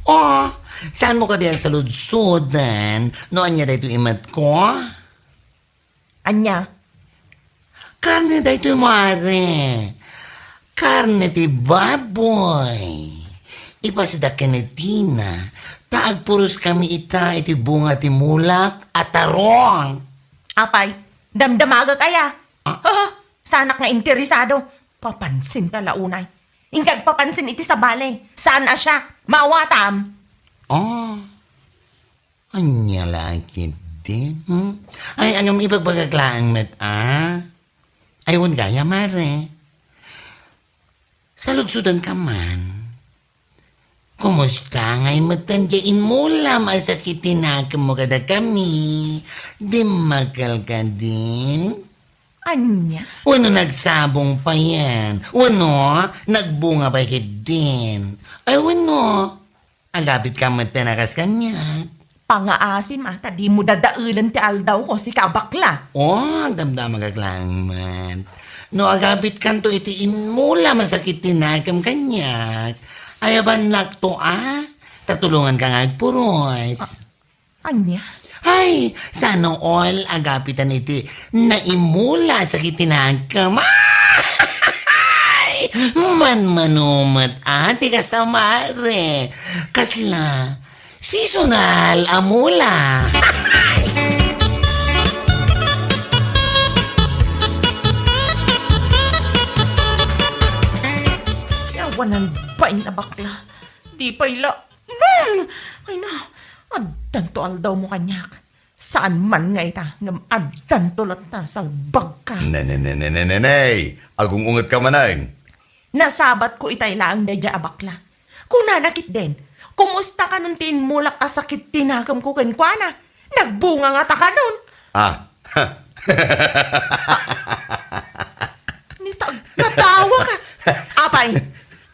Oh, saanmo kadi a saludsoden no ania daytoy imetko? Ania? Karne daytoy, mare. Karne ti baboy. Ipasidak ken ni Tina, ta agpuros kami ita iti bunga ti mulak a tarong. Apay, damdamagek aya? Ah? Ah, saanak nga interesado. Papansinka la unay. Inka agpapansin iti sabali. Saan a siak? Maawatam. Ah. Ania la ketdin, hmm? Ay, ngem ibagbagak laeng met, a? Ay, wen gayam, mare. Saludsodenka man. Kumusta ngay metten diay immulam a sakit ti nakemmo kadakami? Dimmakkel kadin? Ania? Wenno nagsabong payen? Wenno nagbunga pay ketdin? Ay, wenno agapit ka metten a kas kaniak? Pangaasim a, ta dimo dadaelen ti aldawko, sika a bakla. Oh, agdamdamagak laeng met. No agapitkanto iti immulam a sakit ti nakem kaniak, ayabannakto a, ta tulonganka nga agpuros. Ah, ania? Ay, sana all agapiten iti naimmula a sakit ti nakem. Ay! Manmano met a ti kasta, mare. Kasla, seasonal a mula. Awanan bain a bakla. Di pay la. Hmm! Ay na, addanto aldawmo kaniak. Saan man nga ita, ngem addanto latta, salbagka. Ne, ne, ne, ne, ne, ne, ne. Agung-ungetka manen. Nasabatko itay laeng daydiay a bakla. Kunana ketdin, kumusta kanon ti immulak a sakit ti nakemko kenkuana? Nagbunga ngata kanon? Ah. Ni ta agkatawa ka. Apay,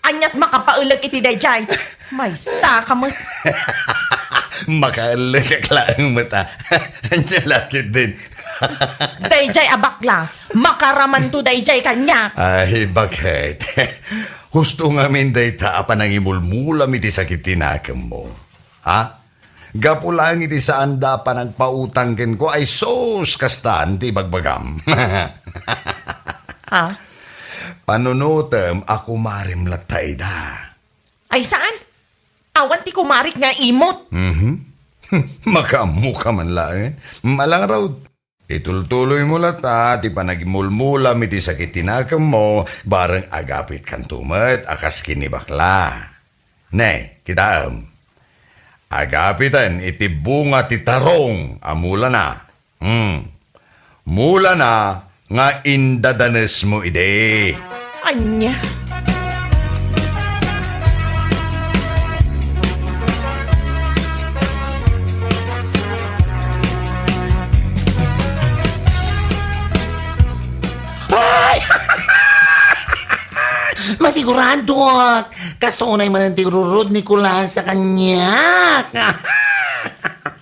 aniat makapaelek iti daydiay? Maysa ka met. Makaellekak laeng met a. Ania la ketdin? Daydiay a bakla, makaramanto daydiay kaniak. Ay, baket. Husto ngamin dayta a panangimulmulam iti sakit ti nakemmo. Ha? Gapu laeng iti saanda a panagpautang kenko, ay sus, kastan ti ibagbagam. Ha? Panunotem a kumarem latta ida. Ay saan? Awan ti kumarek nga imot. Mhm. Makaammoka man laeng. Malangrod. Itultuloymo latta ti panagimulmulam iti sakit ti nakemmo, bareng agapitkanto met a kas ken ni bakla. Ne, kitaem. Agapiten iti bunga ti tarong a mulana. Hmm. Mulana nga indadanesmo idi. Ania? Ay! Masiguradok! Kasta unay manen ti rurod ni Kulasa kaniak.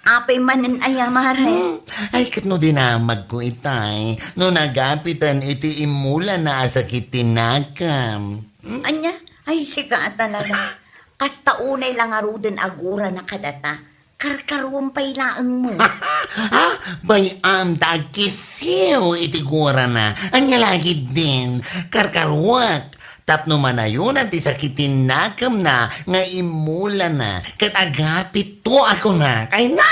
Apay manen aya, mare? Hmm. Ay, ket no dinamagko itay, no nagapiten iti immulana a sakit ti nakam. Hmm? Ania? Ay, sika a talaga. Kasta unay la ngaruden a gurana kadata. Karkaruam pay laeng met. Ha? Bay-am ta agkisiw iti gurana. Ania la ketdin? Karkaruek. Tapno manayonan ti sakit ti nakemna nga immulana ket agapitto a kunak. Ay na!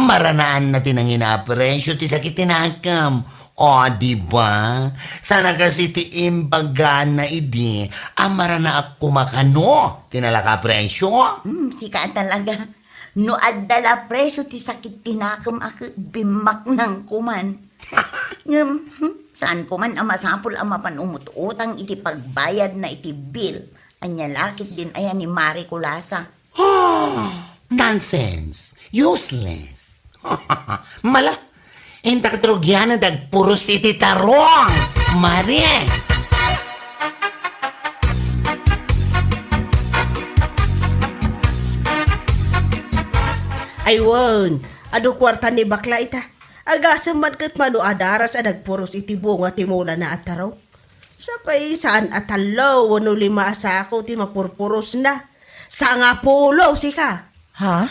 Maranaanna ti nangina a presio ti sakit ti nakem. O, di ba? Saan a kas iti imbagana idi a maranaak koma kano ti nalaka a presio? Hmm, sika a talaga. No adda la presio ti sakit ti nakem a ket bimmaknangko man. Ngem, hmm, saanko man a masapul a mapan umut-utang iti pagbayadna iti bill. Ania la ketdin aya ni Mare Kulasa? Ah, nonsense! Useless! Mala, intak drugianan ti agpuros iti tarong! Mare! Ay wen, adu kuarta ni bakla ita. Agasem man ket mano a daras a nagpuros iti bunga ti mulana a tarong. Sapay saan a tallo wenno lima a sako ti mapurpurosna. Sangapulo, sika. Ha?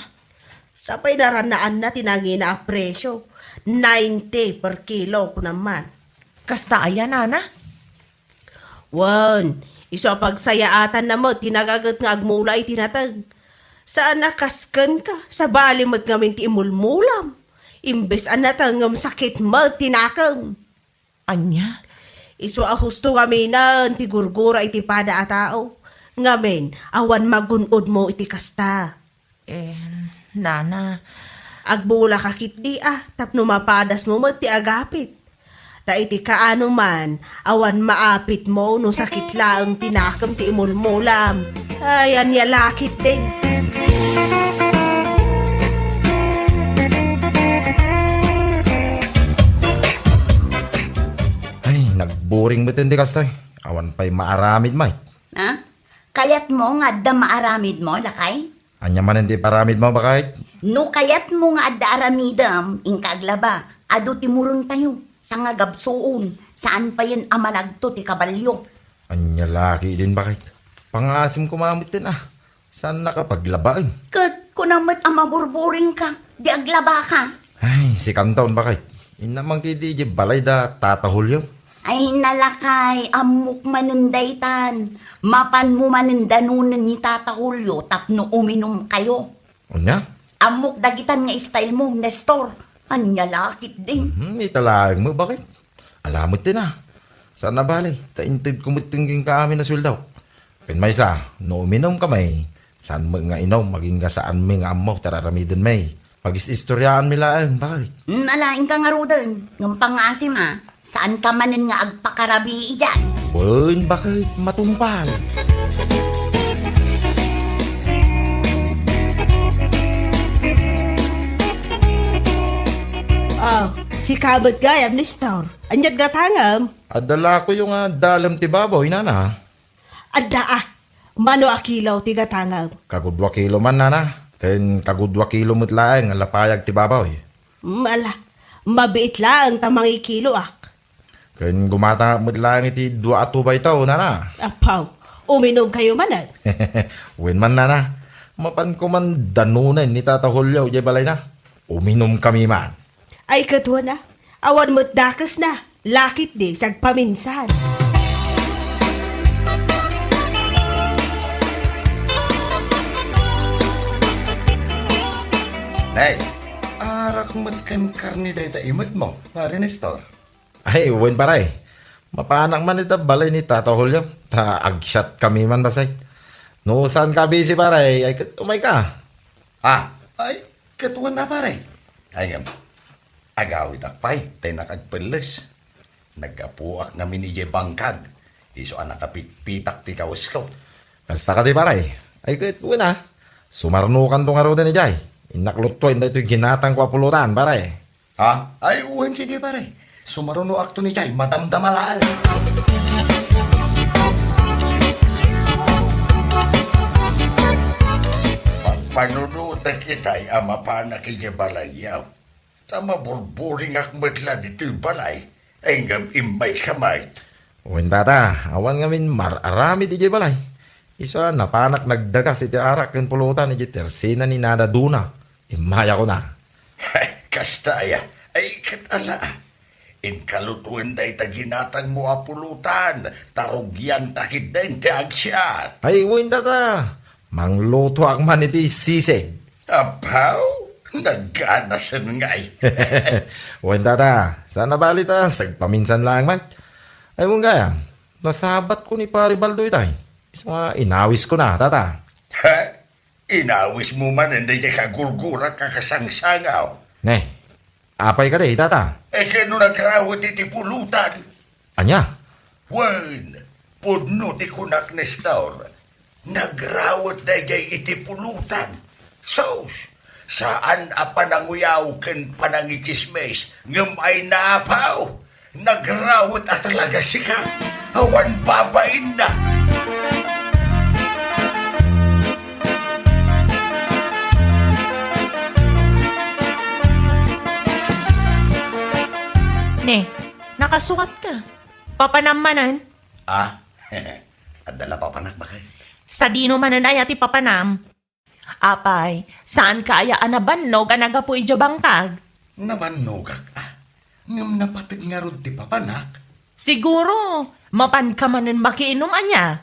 Sapay naranaanna ti nangina a presio, ninety per kilo, kunam man. Kasta aya, nana? Wen, isu a pagsayaatanna met ti nagaget nga agmula iti nateng. Saan a kas kenka, sabali met ngamin ti imulmulam. Imbes a nateng ngem sakit met ti nakem. Ania? Isu a husto ngaminen ti gurgura iti pada a tao. Ngamin, awan magun-odmo iti kasta. Eh, nana. Agmula ka ketdi a, tapno mapadasmo met ti agapit. Ta iti kaano man, awan maapitmo no sakit laeng ti nakem ti imulmulam. Ay, ania la ketdin. Ay, nagburing met ti kastoy. Awan pay maaramid met. Ha? Kayatmo nga adda maaramidmo, lakay? Ania manen ti iparamidmo, baket? No kayatmo nga adda aramidem, inka aglaba. Adu ti murengtayo. Sangagabsuon, saan payen a managto ti kabalio. Ania la ketdin, baket? Pangngaasim koma metten a. Saannaka paglabaen. Ket kuna met a maburburingka, di aglabaka. Ay, sikanton, baket. Inna man ketdi idiay balay da Tata Julio. Ay, lakay, ammok manen daytan. Mapanmo manen danonen ni Tata Julio tapno uminumkayo. Ania? Ammok dagitan nga style mo, Nestor. Ania la ketdin. Hmm, ita laeng met, baket. Ala metten a. Saan a bale, ta intedko metten kenka amin a sueldo. Ken maysa, no uminumkami, saan met nga inum, agingga saanmi nga ammo ti ar-aramidenmi. Pagis-istoriaanmi laeng, baket. Hmm, ala, inka ngaruden. Ngem pangngaasim a, saanka manen nga agpakarabii idiay. Wen, baket, matungpal. Oh, sika met gayam, Nestor. Ania't gatangem? Adda lakoyo nga dalem ti baboy, nana. Adda a. Mano a kilo ti gatangem? Kagudua kilo man, nana. Ken kagudua kilo met laeng nga lapayag ti baboy. Mm, ala. Mabiit laeng ta mangikiloak. Ken gumatangak met laeng iti dua a two by two, nana. Apaw, uminumkayo manen? Wen man, nana. Mapanko man danonen ni Tata Julio idiay balayna. Uminumkami man. Ay, ket wen a. Awan met dakesna. La ketdi, sagpaminsan. Nay, arak met ken karne dayta imetmo, Pare Nestor. Ay, wen, pare. Mapanak man ita balay ni Tata Julio. Ta agsiatkami man, baket. No saanka busy, pare, ay ket umayka. Ah, ay, ket wen a, pare. Ay ngem, agawidak pay, ta innak agpelles. Naggapuak ngamin idiay bangkag. Isu a nakapitpitak ti kawesko. Kasta kadi, pare. Ay ket wen a. Sumarnokanto ngaruden idiay. Innak lutuen daytoy ginatangko a pulutan, pare. Ha? Ay, wen, sige, pare. Sumarnoakton idiay, madamdama laeng. Pampanunotek itay a mapanak idiay balayyo. Ta maburburingak met la ditoy balay, ay ngem immayka met. Wen, tata, awan ngamin mar-aramid idiay balay. Isu a napanak nagdagas iti arak ken pulutan idiay tersina ni Nana Duna. Immayakon a. Kasta aya, ay ket ala. Inka lutuen dayta ginatangmo a pulutan, ta rugianta ketdin ti agsiat. Ay, wen, tata. Manglutoak man iti sisig. Apaw, nagganasen ngay. Wen, tata, saan a bale ta sagpaminsan laeng met. Ay, wen gayam, nasabatko ni Pare Baldo itay. Isu nga inawisko na, tata. Ha? Inawismo manen daydiay kagurgurak a kasangsangaw? Ne, apay kadi, tata? E, ket no nagrawet iti pulutan? Ania? Wen, pudno ti kunak, Nestor. Nagrawet daydiay iti pulutan. Sus, saan a pananguyaw ken panangitsismis, ngem ay naapaw, nagrawet a talaga sika. Awan babainna. Ne, nakasukatka. Papanam manen? Ah, adda la papanak, baket. Sadino manen aya ti papanam? Apay, saanka aya a nabannog a naggapu idiay bangkag? Nabannogak a. Ngem napateg ngarud ti papanak. Siguro, mapanka manen makiinum ania?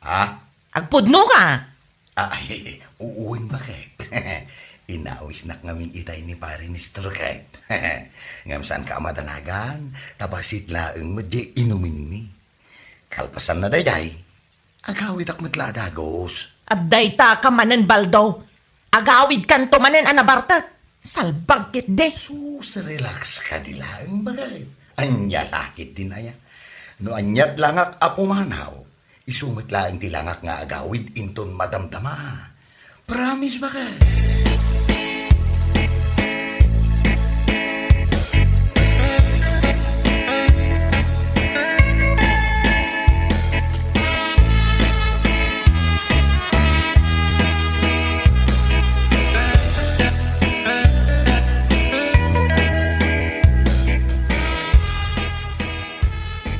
Ah? Agpudnoka? Ah, ay, uwen, baket. Inawisnak ngamin itay ni Pare Nestor ket. Ngem saanka a madanagan, ta bassit laeng met diay inumenmi. Kalpasanna daydiay, agawidak met la a dagus. Adda itaka manen, Baldo. Agawidkanto manen a nabartek. Salbag ketdi. Sus, relax kadi laeng, baket. Ania la ketdin aya? No aniat langak a pumanaw, Isu met laeng ti langak nga agawid inton madamdama. Promise, baket.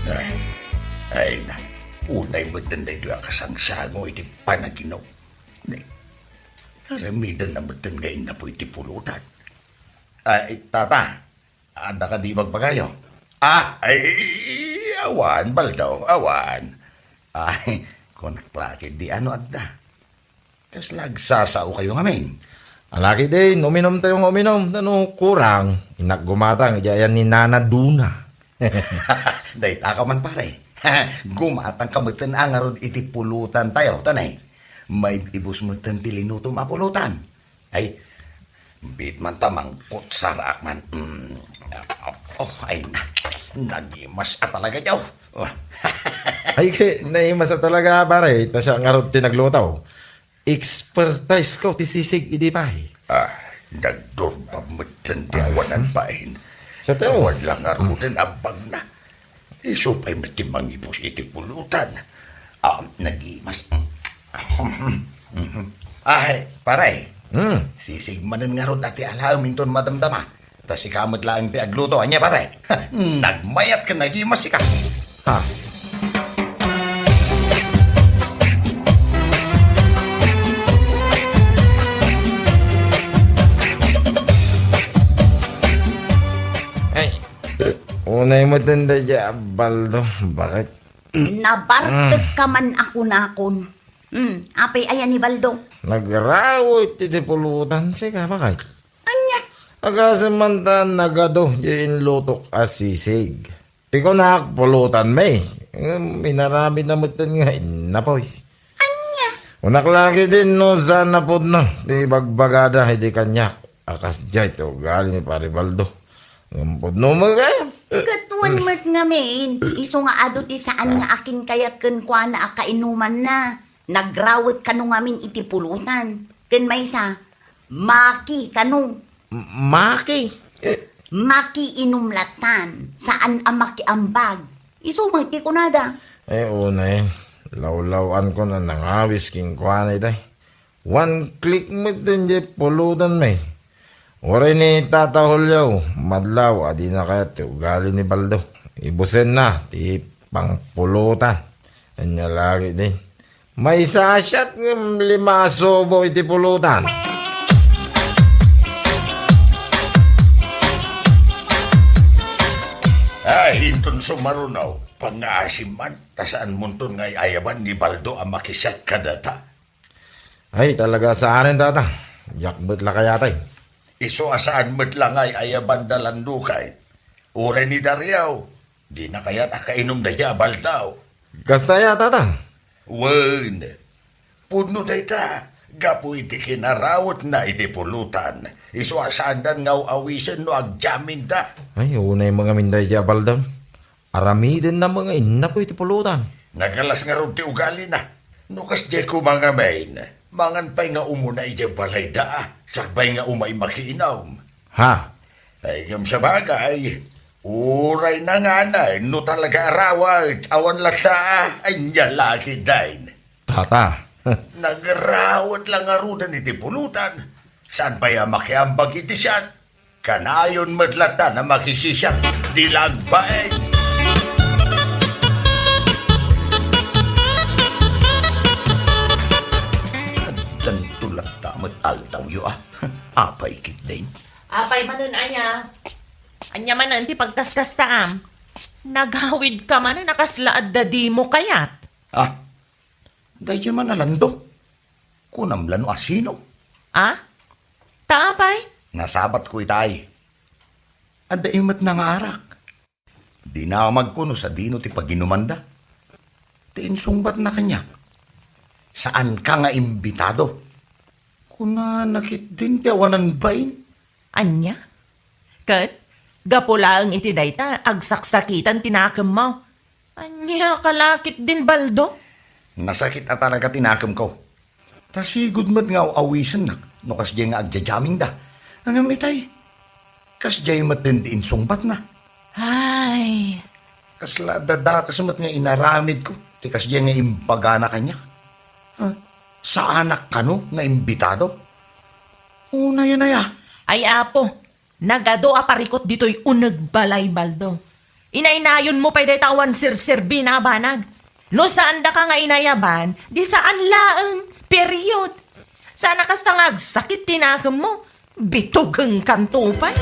Ay, ay na. Unay metten daytoy a kasangsango iti panaginum. Ne, aramidenna metten nga innapoy ti pulutan. Ay, tata, adda kadi ibagbagayo? Ah, ay, awan, Baldo, awan. Ay, kunak la ketdi no adda. Kasla agsasaokayo ngamin? Ala ketdin, uminumtayo nga uminum. Tano kurang, innak gumatang, idiay ayan ni Nana Duna. Dayta ka man, pare. Gumatang ka metten a ngarud iti pulutantayo, tanay. Maib-ibus metten ti linutom a pulutan. Ay, bit man ta mangkutsaraak man. Mm. Oh, ay na. Nagimas a talagayo. Oh. Ay, ke, naimas a talaga, pare. Ta siak ngarud ti nagluto. Expertise ko ti sisig idi pay. Ah, nagdurbab metten ti awanan bain. Sa tao. Awan la ngaruden a bagna. Isu pay met ti mangibus iti pulutan. Ah, nagimas. Ay, pare. Hmm. Sisig manen ngarud a ti alaem inton madamdama. Ta sika met laeng ti agluto. Ania, pare? Nagmayat ken nagimas sika. Ha? Ay, unay metten dayta, Baldo. Baket? Nabartek ka man a kunakon. Hmm, apay aya ni Baldo? Nagrawet iti pulutan, sika, baket? Ania? Agasem man ta nagadu diay inlutok a sisig. Ti kunak, pulutanmi. Ngem inaramidna metten nga innapoy. Ania? Kunak la ketdin no saan a pudno ti ibagbagada idi kaniak a kasdiay ti ugali ni Pare Baldo. Ngem pudno met gayam. Ket wen met ngamin, isu nga adu ti saan nga akinkayat kenkuana a kainumanna. Nagrawet kano ngamin iti pulutan. Ken maysa, maki kano. M-, maki? Eh. Maki inum latan, saan a makiambag. Isu met ti kunada. Ay, unay, lawlaw-ankon a nangawis kenkuana itay. One click met diay pulutanmi. Uray ni Tata Julio, madlaw a dina kayat ti ugali ni Baldo. Ibusenna ti pangpulutan. Ania la ketdin. Maysa a shot ngem lima a subo iti pulutan. Ay, inton sumaruno, pangngaasim man, ta saanmonton nga ay-ayaban ni Baldo a makishot kadata. Ay, talaga saanen, tata. Diak met la kayatay. Isu a saan met la nga ay-ayaban da Landukay. Uray ni Dario, dina kayat a kainom dayta a baldaw. Kasta aya, tata? Wen, pudno dayta, gapu iti kinarawetna iti pulutan. Isu a saandan nga aw-awisen no agyaminda. Ay, unay met ngamin dayta a baldaw. Aramidenna met nga innapoy ti pulutan. Nagalas ngarud ti ugalina. No kasdiay koma ngamin, mangan pay nga umuna idiay balayda, sakbay nga umay makiinom. Ha? Ay, ngem sabagay, uray nanganay, no talaga arawet, awan latta, ania la ketdin. Tata. Nagrawet la ngaruden iti pulutan. Saan pay a makiambag iti shot? Kanayon met latta a makisishot ti lagbaen. Addanto latta met altawyo, a. Apay ketdin? Apay manen aya? Ania manen ti pagkaskastaam? Nagawid ka manen a kasla adda dimo kayat? Ah, dayta man a Lando. Kunam la no asino? Ah? Ta apay? Nasabatko itay. Adda met nangaarak. Dinamagko no sadino ti paginumanda. Ti insungbatna kaniak, saanka nga imbitado. Kunana ketdin ti awanan bain. Ania? Ket, gapu laeng iti dayta, agsaksakitan ti nakemmo. Ania ka la ketdin, Baldo? Nasakit a talaga ti nakemko. Ta sigud met nga aw-awisennak no kasdiay nga agjajammingda. Ngem itay, kasdiay met ti insungbatna. Ay. Kasla dadakes met nga inaramidko ti kasdiay nga imbagana kaniak. Ah, saanak kano nga imbitado? Unayen aya. Ay, Apo, nagadu a parikut ditoy uneg balay, Baldo. Inaynayonmo pay dayta awan serserbina a banag. No saandaka nga inayaban, di saan laeng, period. Saan a kasta nga agsakit ti nakemmo, bitugengkanto pay.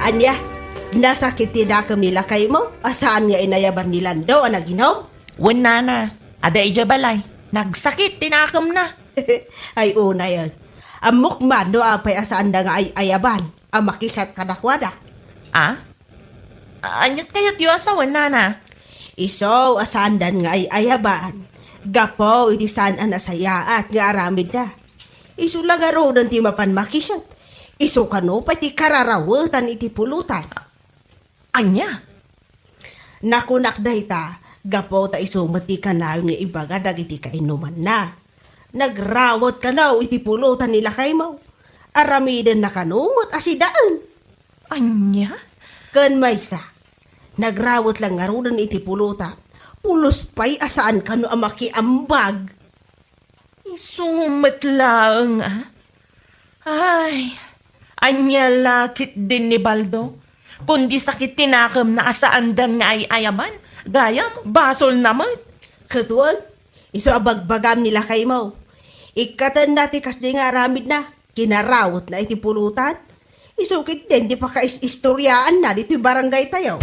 Ania, nasakit ti nakem ni lakaymo a saan nga inayaban ni Lando a naginom? Wen, nana, adda idiay balay. Nagsakit ti nakemna. Ay, unayen. Ammok man no apay a saanda nga ay-ayaban a makisiat kadakuada. Ah? Aniat kayatyo a sawen, nana? Isu a saandan nga ay-ayaban. Gapu iti saan a nasayaat nga aramidna. Isu la ngaruden ti mapan makisiat. Isu kano pay ti kararawetan iti pulutan. Ania? Nakunak dayta, gapu ta isu met ti kanayon nga ibaga dagiti kainumanna. Nagrawet kano iti pulutan ni lakaymo. Aramidenna kano met a sidaen. Ania? Ken maysa, nagrawet la ngaruden iti pulutan. Pulos pay a saan kano a makiambag. Isu met laeng, a? Ay, ania la ketdin ni Baldo? Kundi sakit ti nakemna a saandan nga ay-ayaban, gayam, basolna met. Ket wen, isu a bagbagam ni lakaymo. Ikkatenna ti kasdi nga aramidna, kinarawetna iti pulutan. Isu ketdin ti pakais-istoriaanna ditoy barangaytayo.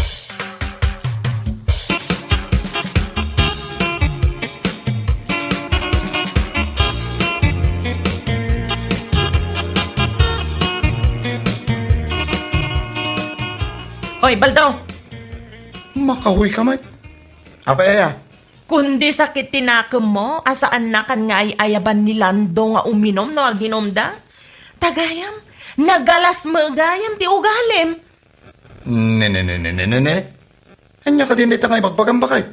Oy, Baldo! Makahuy ka met. Apay aya? Kundi sakit ti nakemmo a saannakan nga ay-ayaban ni Lando nga uminom no aginumda. Ta gayam, nagalas met gayam ti ugalim. Ne, ne, ne, ne, ne, ne, ne. Ania kadin dayta nga ibagbagam, baket?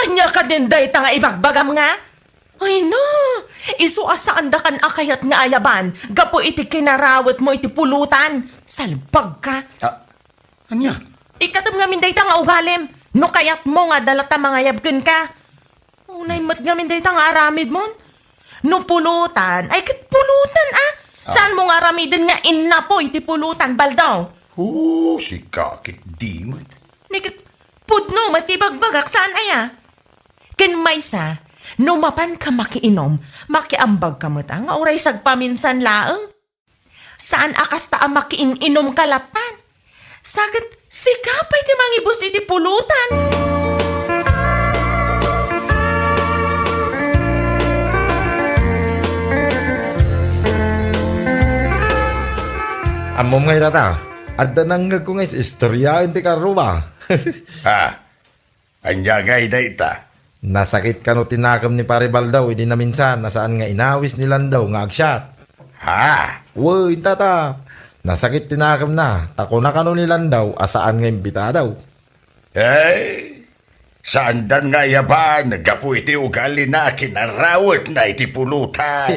Ania kadin dayta nga ibagbagam nga? Ay no, isu a saandakan a kayat nga ayaban gapu iti kinarawetmo iti pulutan. Salbagka. Ah, ania? Ikkatem ngamin dayta nga ugalim. No kayatmo nga adda latta mangayab kenka. Unay met ngamin dayta nga aramidmon. No pulutan, ay ket pulutan, a. Ah. Saanmo nga aramiden nga innapo iti pulutan, Baldo? Oh, sika ket di met. Ni ket pudno met ti ibagbagak, saan aya? Ken maysa, no mapanka makiinom, makiambagka met, a, nga uray sagpaminsan laeng. Saan a kasta a makiin-inumka lattan. Sa ket sika pay ti mangibus iti pulutan. Ammom ngay, tata, adda nangngegko nga is-istoriaen ti karrua. Ah, Ania ngay dayta? Nasakit kano ti nakem ni Pare Baldaw idi naminsan a saan nga inawis ni Landaw nga agsiat? Ha? Wen, tata. Nasakit ti nakemna, ta kuna kano ni Landaw a saan nga imbitado. Ay, saandan nga ayaban gapu iti ugalina a kinarawetna iti pulutan.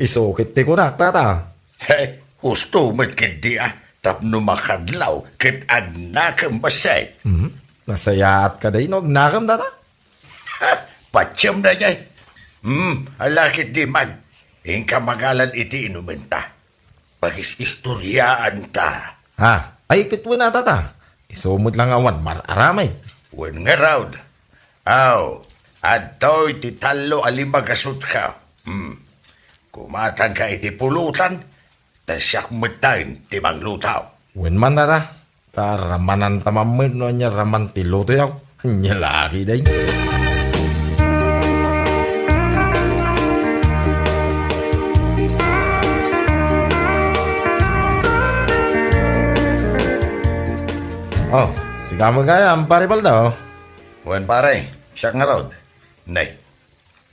Isu ket ti kunak, tata. He, husto met ketdi a, tapno makadlaw ket agnakem bassit. Mhm. Nasayaat kadi no agnakem, tata? Ha, patiem daytoy. Hmm, ala ketdi man. Inka mangalan iti inumenta. Pagis-istoriaanta. Ha, ay ket wen a, tata. Isu met la nga awan mar-aramid. Wen ngarud. Aw, adtoy ti tallo a limagasotka. Hmm. Kumatangka iti pulutan, ta siak metten ti mangluto. Wen man, tata, ta ramananta man met no ania raman ti lutoyo. Ania la ketdi. Oh, sika met gayam, Pare Baldaw. Wen, pare, siak ngarud. Nay,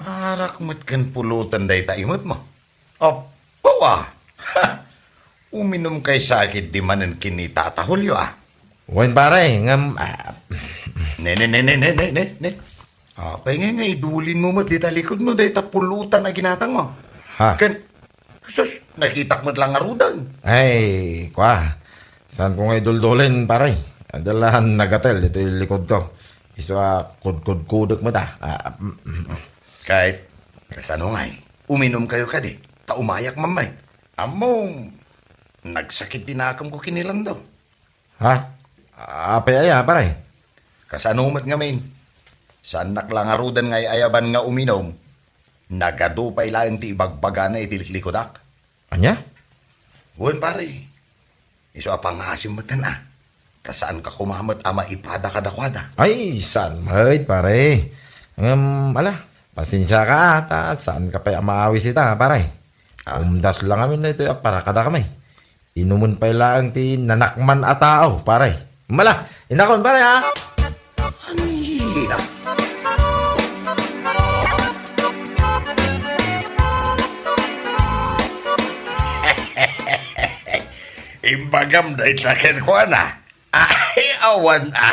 Arak met ken pulutan dayta imetmo. Apo, a! Ha! Uminumkay sa ketdi manen ken ni Tata Julio, a. Wen, pare, ngem, a. Ne, ne, ne, ne, ne, ne, ne, ne. Apay ngay nga idulinmo met dita likodmo dayta pulutan a ginatangmo? Ha? Ken, sus, nakitak met la ngaruden. Ay, kua. Saanko nga iduldulin, pare. Adda la nagatel ditoy likodko. Isu a kudkudkudek met, a. A, mm, mm. Ket, kasano ngay? Uminumkayo kadi, ta umayak manen. Ammom, nagsakit ti nakemko ken ni Lando. Ha? Apay aya, pare? Kasano met ngamin? Saannak la ngaruden nga ay-ayaban nga uminum. Nagadu pay laeng ti ibagbagana iti liklikudak. Ania? Wen, pare. Isu a pangngaasim metten, a. Ta saanka koma met a maipada kadakuada. Ay, saan met, pare. Ngem, ala, pasensiaka, a, ta saanka pay a maawis ita, pare. A. Umdas la ngamin daytoy a para kadakami. Inumen pay laeng ti nanakman a tao, pare. Mala, inakon, pare, a. Ania? Imbagam dayta kenkuana. Ay, awan, a.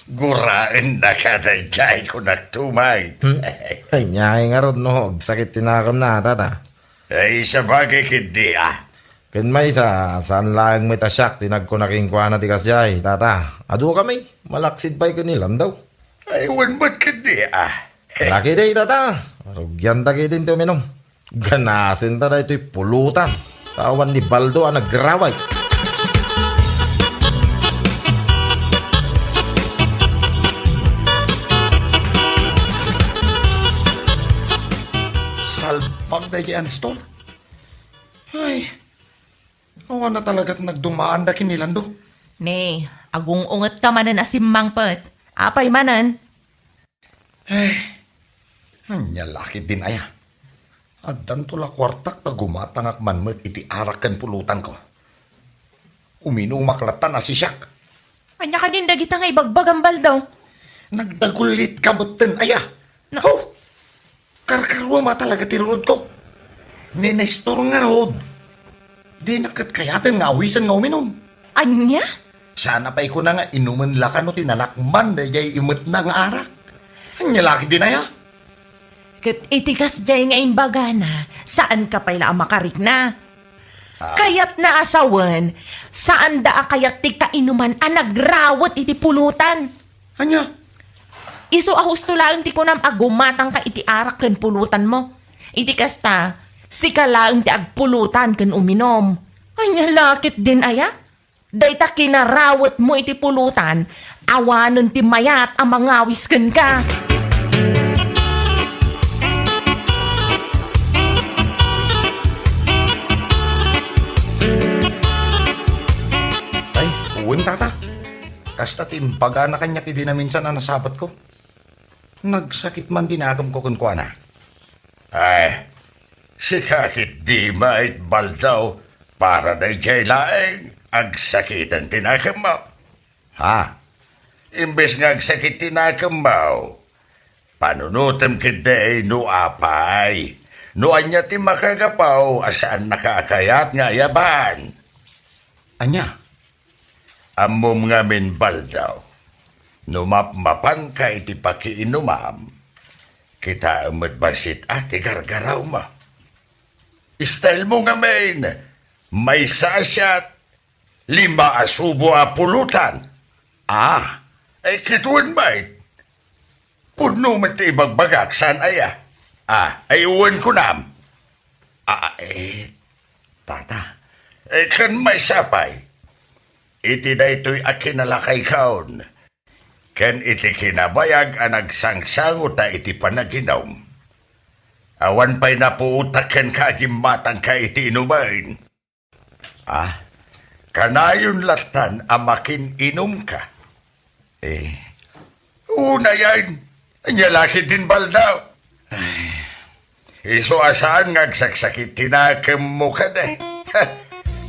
Guraennaka daydiay, kunak tumay. Hmm? Ay, ania ngarud no agsakit ti nakemna, tata? Ay, sabagay ketdi, a. Ken maysa, saan laeng met a siak ti nagkuna kenkuana ti kasdiay, tata. Adukami, malaksid pay ken ni Lando. Ay, wen met ketdi, a. Laki day, tata. Rugianta ketdin ti uminum. Ganasenta daytoy pulutan. Ta awan ni Baldo a nagraway. Salpag daydiay a store. Ay, awan a talaga ti nagdumaanda ken ni Lando. Ne, agung-ungetka manen a simmangpet. Apay manen? Ay, ania la ketdin aya? Addanto la kuartak ta gumatangak man met iti arak ken pulutanko. Uminumak latta a sisiak. Ania kadin dagita nga ibagbagam, Baldo? Nagdagullitka metten aya? Na- Haw! Karkaruam a talaga ti ruodko. Ni Nestor ngarud, dina ket kayaten nga awisen nga uminum. Ania? Saan a pay kuna nga inumen la kano ti nanakman daydiay imetna nga arak. Ania la ketdin aya? Ket iti kasdiay nga imbagana, saanka pay la a makarikna. Ah. Kayatna a sawen, saanda a kayat ti kainuman a nagrawet iti pulutan. Ania? Isu a husto laeng ti kunam a gumatangka iti arak ken pulutanmo. Iti kasta, sika laeng ti agpulutan ken uminum. Ania la ketdin aya? Dayta kinarawetmo iti pulutan, awanen ti mayat a mangawis kenka. Ay, wen, tata. Kasta ti imbagana kaniak idi naminsan a nasapatko. Nagsakit man ti nakemko kenkuana. Ay, sika ketdi met, Baldo, para daydiay laeng agsakiten ti nakemmo. Ha? Imbes nga agsakit ti nakemmo, panunotem ketdi no apay, no ania ti makagapu a saannaka a kayat nga ayaban. Ania? Ammom ngamin, Baldo, no mapmapanka iti pakiinumam, kitaem met bassit a ti gargarawmo. Stylemo ngamin, maysa a shot, lima a subo a pulutan. Ah, ay, ket wen met. Pudno met ti ibagbagak, saan aya? Ah, ay, wen kunam. Ah, eh, tata. Eh, ken maysa pay, iti daytoy a kinalakaykon, ken iti kinabayag a nagsangsango ta iti panaginum, awan pay napuotak kenka a gimmatangka iti inumen. Ah, kanayon lattan a makin-inumka. Eh, unayen, ania la ketdin, Baldo? Ay, isu a saan nga agsaksakit ti nakemmo kadi.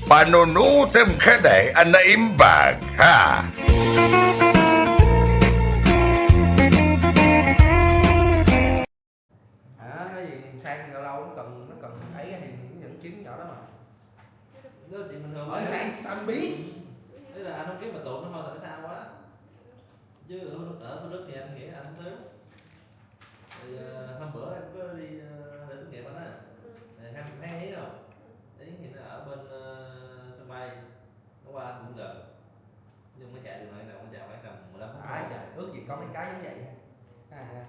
Panunotem kadi a naimbag, ha? Đó mà. Đó là chuyện bình thường. Ở mà. Sao, sao anh biết? Thế là anh không kiếm mà tụi nó thôi, tại sao á? Chứ ở, ở Thủ Đức thì anh nghĩ anh không thiếu. Thì, ờ, hôm bữa em có đi, ờ, lễ tốt nghiệp anh á. Ừ. Thì em hay ý đâu. Ý thì nó ở bên, ờ, sân bay. Nó qua anh cũng gần. Nhưng mà chạy được này là cũng chạy khoảng tầm mười lăm phút thôi. Ai trời, ước gì có mấy cái giống vậy ha. À,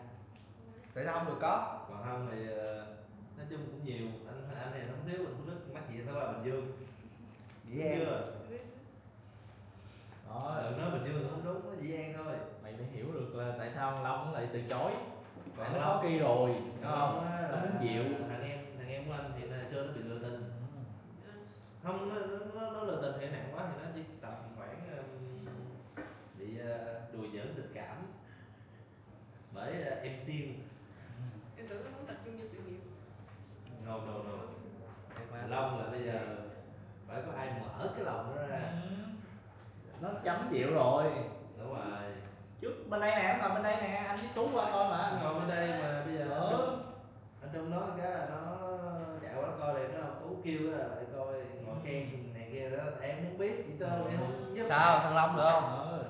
tại sao không được có? Còn không thì, ờ, nói chung cũng nhiều. Anh, anh thì không thiếu, anh Thủ Đức mắc gì phải qua Bình Dương. Dĩ An. Chưa? Đó, ừ, nói Bình Dương không đúng, nó Dĩ An thôi. Mày phải hiểu được là tại sao Long lại từ chối. Còn Long có khi rồi, đúng không? Long á, nó muốn chịu. Thằng em, thằng em của anh thì là xưa nó bị lừa tình. Ừ. Không, nó, nó, nó, nó lừa tình thì nặng quá thì nó chỉ tầm khoảng, ừm, bị, ờ, đùa giỡn tình cảm. Bởi, ờ, em tiên. Em tưởng nó muốn tập trung vô sự nghiệp. No, no, no. Long là bây giờ phải có ai mở cái lòng nó ra. Ừ. Nó chấm chịu rồi. Đúng rồi. Trước bên đây nè, em ngồi bên đây nè, anh với Tú qua coi mà. Anh ngồi bên đây mà bây giờ. Ừ. Anh trong đó cái nó chạy qua nó coi, thì nó Tú kêu á, lại coi ngồi khen này kia đó, em không biết gì trơn, em không. Sao, thằng Long được không? Ừ.